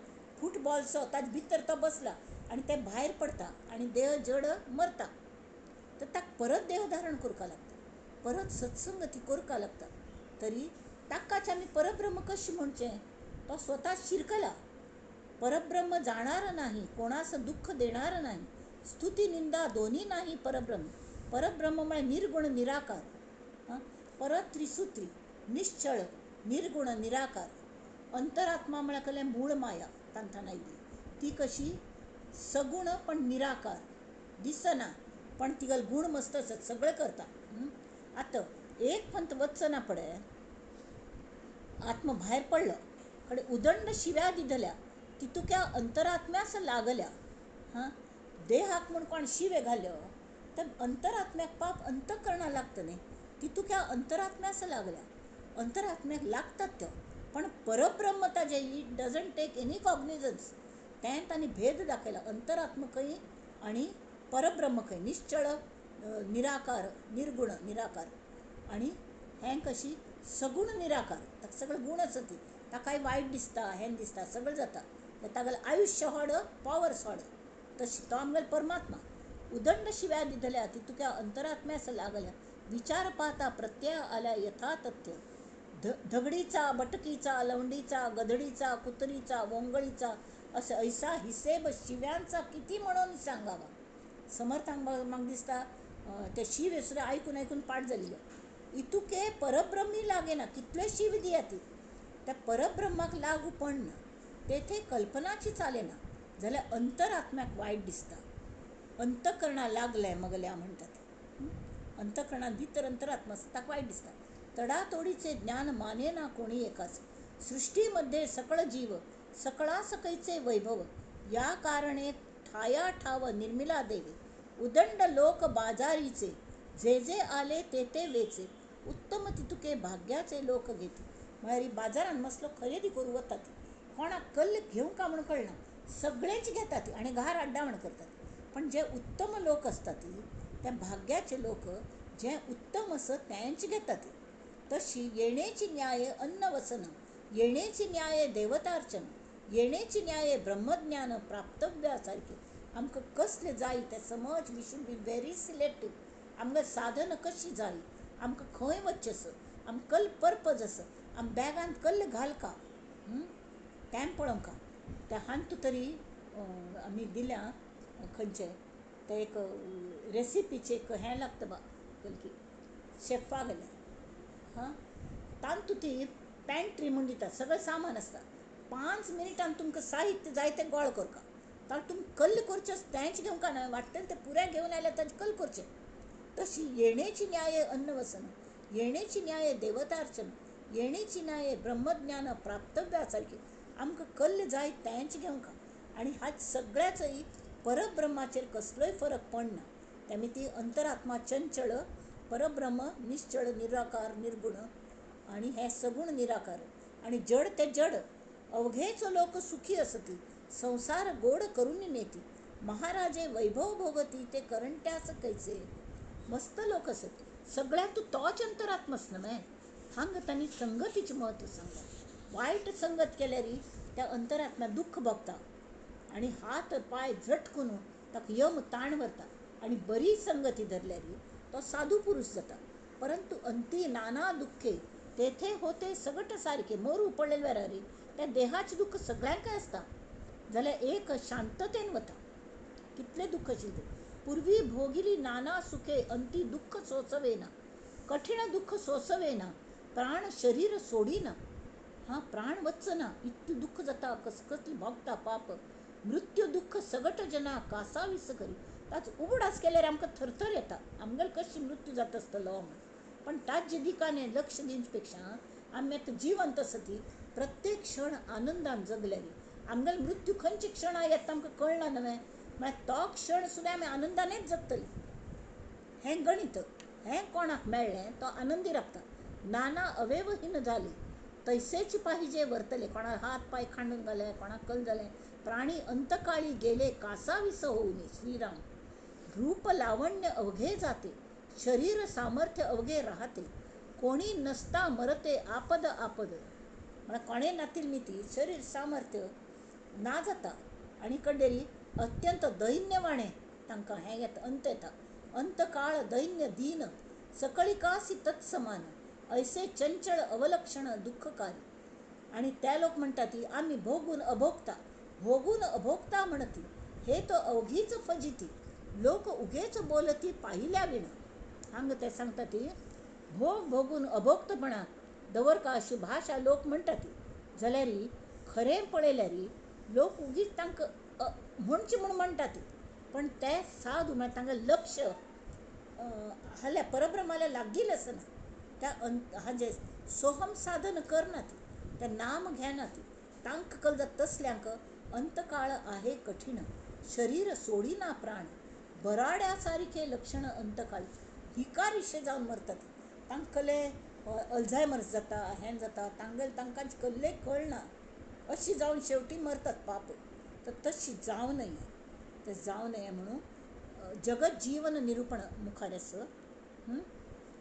[SPEAKER 1] फुटबॉलचो ताजे भितर तो बसला आनी ते भायर पडता आनी देह जड मरता. तर ताका परत देह धारण करपाक लागता, परत सत्संगती करपाक लागता. तरी ताकाच आमी परब्रह्म कशें म्हणचें? तो स्वता शिरकला. परब्रह्म जाणार नाही, कोणास दुःख देणार नाही, स्तुती निंदा दोन्ही नाही परब्रह्म. परब्रह्म म्हळ्यार निर्गुण निराकार. परत त्रिसूत्री निश्चळ निर्गुण निराकार. अंतरात्मा म्हळ्यार कसलें मूळ माया तांकां आयली ती कशी सगुण पण निराकार दिसना पण तिगेले गुण मस्त आसत सगळें करता. आतां एक पंत वचना पडे आत्मा भायर पडलो कडेन उदंड शिव्या दिधल्या तितुक्या अंतरात्म्यास लागल्या. हां देहाक म्हूण कोण शिवे घाल्यो तर अंतरात्म्याक पाप अंतकरणा लागता न्ही, तितुक्या अंतरात्म्यास लागल्या. अंतरात्म्याक लागतात त्यो पण परब्रह्म ताजें it doesn't take any cognizance. तें तांणी भेद दाखयला अंतरात्म खंय आनी परब्रह्म खंय, निश्चळ निराकार निर्गुण निराकार आनी हें कशी सगुण निराकार. ताका सगळे गुण आसा ती ताकाय वायट दिसता हें दिसता सगळें जाता. तागेलें आयुश्य होड पावर सोड तशी तो आमगेलो परमात्मा. उदंड शिव्या दिधल्या तितुक्या अंतरात्म्यास लागल्या विचार पाहता प्रत्यय आल्या यथातथ्य. धगडीचा बटकीचा लवंडीचा गधडीचा कुत्रीचा वोंगळीचा असं ऐसा हिसेब शिव्यांचा किती म्हणून सांगावा. समर्थांक म्हाका दिसता ते शिव सुद्दां आयकून आयकून पाठ जाल्ले. इतुके परब्रह्मी लागेना कितले शिव दियाती त्या परब्रह्माक लागू पडना तेथे कल्पनाची चालेना जाल्यार अंतरात्म्याक वायट दिसता. अंतकरणा लागलें मगल्या म्हणटात अंतकरणात भितर अंतरात्मा आसता ताका वायट दिसता. तडातोडीचे ज्ञान मानेना कोणी एकाच सृष्टीमध्ये सकळ जीव सकळा सकळचे वैभव या कारणे ठाया ठाव निर्मिला देवे. उदंड लोक बाजारीचे जे जे आले ते ते वेचे उत्तम तितुके भाग्याचे लोक घेते. म्हळ्यार बाजारान मसलो खरेदी करूं वतात कोणाक कल्ल घेवंक का म्हूण कळना सगळेच घेतात आनी घार आड्डावण करतात. पण जे उत्तम लोक आसतात ते भाग्याचे लोक जे उत्तम आसत तेंच घेतात. तशी येणेची न्याय अन्न वसन येणेची न्याय देवतार्चन येणेची न्याय ब्रह्मज्ञान प्राप्तव्या सारकें. आमकां कसलें जाय तें समज we should be very selective. आमकां साधन कशी जाय, आमकां खंय वचचें आसा, आमकां कल पर्पज आसा, आम बॅगांत कल्ल घालका तें पळोवंका. त्या हांतू तरी आमी दिल्या खंयचें तें एक रेसिपीचें एक हें लागता बा कलकी शेफा गेलें हां तांतू ती पॅन्ट्री म्हूण दिता सगळें सामान आसता. 5 मिनटान तुमकां साहित्य जाय तें गोळ करका. ताका तुमी कल्ल करचें तेंच घेवंक ना वाडटलें तें पुराय घेवन आयल्यार ताजें कल्ल करचें. तशी येणेची न्याय अन्न वसन येणेची न्याय देवतार्चन येणेची न्याय ब्रह्मज्ञान प्राप्तव्या सारकें. आमकां कल्ल जाय तेंच घेवंक. आनी ह्या सगळ्याचोय परब्रह्माचेर कसलोय फरक पडना. तेमी ती अंतरात्मा चंचळ परब्रह्म निश्चळ निराकार निर्गुण आनी हें सगुण निराकार आनी जड तें जड. अवघेच लोक सुखी आसती संसार गोड करून नेती महाराजे वैभव भोगती ते करंट्यास कैसे. मस्त लोक असत सगळ्यांतू तोच अंतरात्मस न्हय. हांगा तांणी संगतीचें म्हत्व सांगलां. वायट संगत केल्यार त्या अंतरात्म्या दुख्ख भोगता आनी हात पांय झटकून ताका यम ताण व्हरता. आनी बरी संगती धरल्यार तो साधू पुरूश जाता. परंतु अंती नाना दुख्खे तेथे होते सगट सारखे. मोरू पडलेले वेळार त्या देहाचें दुख्ख सगळ्यांकय आसता जाल्यार एक शांततेन वता. कितलें दुख्ख आशिल्लें तें. पूर्वी भोगिली नाना सुखे अंती दुख्ख सोंसवेना, कठीण दुख्ख सोंसवेना, प्राण शरीर सोडिना. हां, प्राण वचना इतलें दुख्ख जाता, कसकसली भोगता पाप. मृत्यू दुख्ख सगट जना कासावीस करी. ताचो उगडास केल्यार आमकां थरथर येता, आमगेलो कशी मृत्यू जाता आसतलो म्हूण. पण ताजे दिकाने लक्ष दिवचे पेक्षा आमी आतां जिवंत आसा ती प्रत्येक क्षण आनंदान जगल्यार आमगेलो मृत्यू खंयचे क्षणा येता आमकां कळना न्हय. म्हळ्यार तो क्षण सुद्दां आमी आनंदानच जगतली. हें गणीत हें कोणाक मेळ्ळें तो आनंदी रावता. नाना अवयवहीन जाले तैसेच पाहिजे वर्तले. कोणाक हात पांय खांडून घाले, कोणाक कल जालें. प्राणी अंतकाळी गेले कासावीस होऊन. श्रीराम. रूप लावण्य अवघे जाते, शरीर सामर्थ्य अवघे राहते, कोणी नसता मरते आपद आपद. म्हळ्यार कोणें नातील मिती शरीर सामर्थ्य ना जाता आनी कंडेरी अत्यंत दैन्यवाणें तांकां हें येता, अंत येता. अंतकाळ दैन्य दीन सकळिकासी तत्समान ऐसे चंचळ अवलक्षण दुःखकारी. आनी ते लोक म्हणटा ती आमी भोगून अभोगता, भोगून अभोगता म्हणती, हे तो अवघीच फजिती, लोक उगेच बोलती पाहिल्या विण. हांगा ते सांगता ती भोग भोगून अभोक्तपणा दवरका अशी भाशा लोक म्हणटा ती. जाल्यार खरें पळयल्यार लोक उगीच तांकां म्हणचे म्हूण म्हणटा ती, पण ते साधू म्हळ्यार तांकां लक्ष हाल्या परब्रह्माल्या लागीं आसना. त्या हाजें सोहम साधन करना ती, ते नाम घेना ती. तांकां कल जाता तसल्यांक अंतकाळ आहे कठीण, शरीर सोडिना प्राण, बराड्या सारखे लक्षण अंतकाळ. भिकारीशे जावन मरतात. तांकां कले अल्झायमर्स जाता, हें जाता, तांगेले तांकां कल्ले कळना, अशी जावन शेवटी मरतात पाप. तर तशी जावं नये, ते जावं नये म्हणून जगत जीवन निरूपण मुखार आसा.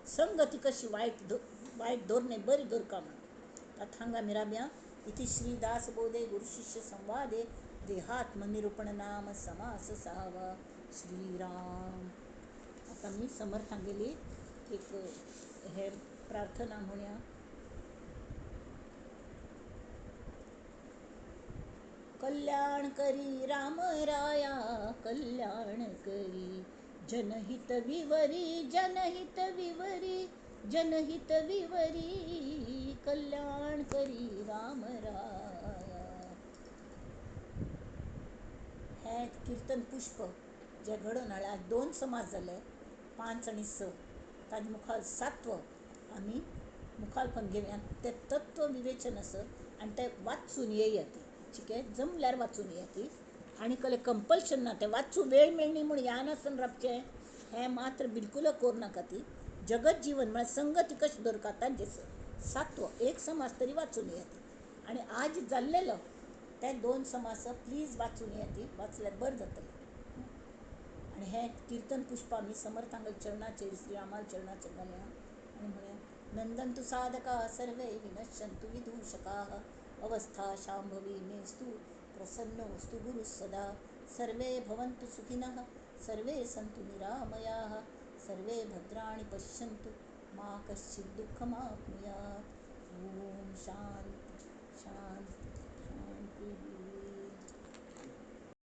[SPEAKER 1] संगती कशी वायट वायट धोरणे बरी दवरका म्हणून तांत हांगा आमी राबया. इति श्री दासबोधे गुरुशिष्य संवादे देहात्मनिरूपण नाम समास सहावा. श्रीराम. आतां आमी समर्थांगेली एक हे प्रार्थना म्हणया. कल्याण करी राम राया कल्याण करी, जनहित विवरी जनहित विवरी जनहित विवरी, कल्याण करी राम राया. हें किर्तन पुष्प जें घडोवन हाडलें, आज 2 समाज जाले, 5 आनी 6. ताजे मुखार 7 आमी मुखार घेवया. तें तत्व विवेचन आसा आनी तें वाचून येया ती, ठीक आहे, जमल्यार वाचून येया ती. आनी कसलें कंपल्शन ना, तें वाचूं वेळ मेळ्ळी म्हूण ह्या नासतना रावचें हें मात्र बिलकूल करूं नाका. ती जगत जीवन म्हळ्यार संगती कशी दवरता तांचें 7 एक समाज तरी वाचून येया ती. आनी आज जाल्लेलो ते 2 समाज प्लीज वाचून येया ती, वाचल्यार बरें जातलें. आनी हें किर्तन पुष्प आमी समर्थांगेल्या चरणाचेर, श्रीरामाच्या चरणाचेर घालया आनी म्हणया, नंदन्तु साधकाः सर्वे विनश्यन्तु विदूषकाः, अवस्था शांभवी मेस्तु प्रसन्नोस्तु गुरुः सदा, सर्वे भवन्तु सुखिनः सर्वे सन्तु निरामयाः, सर्वे भद्राणि पश्यन्तु मा कश्चित् दुःखमाप्नुयात्. ओम शांति शांति.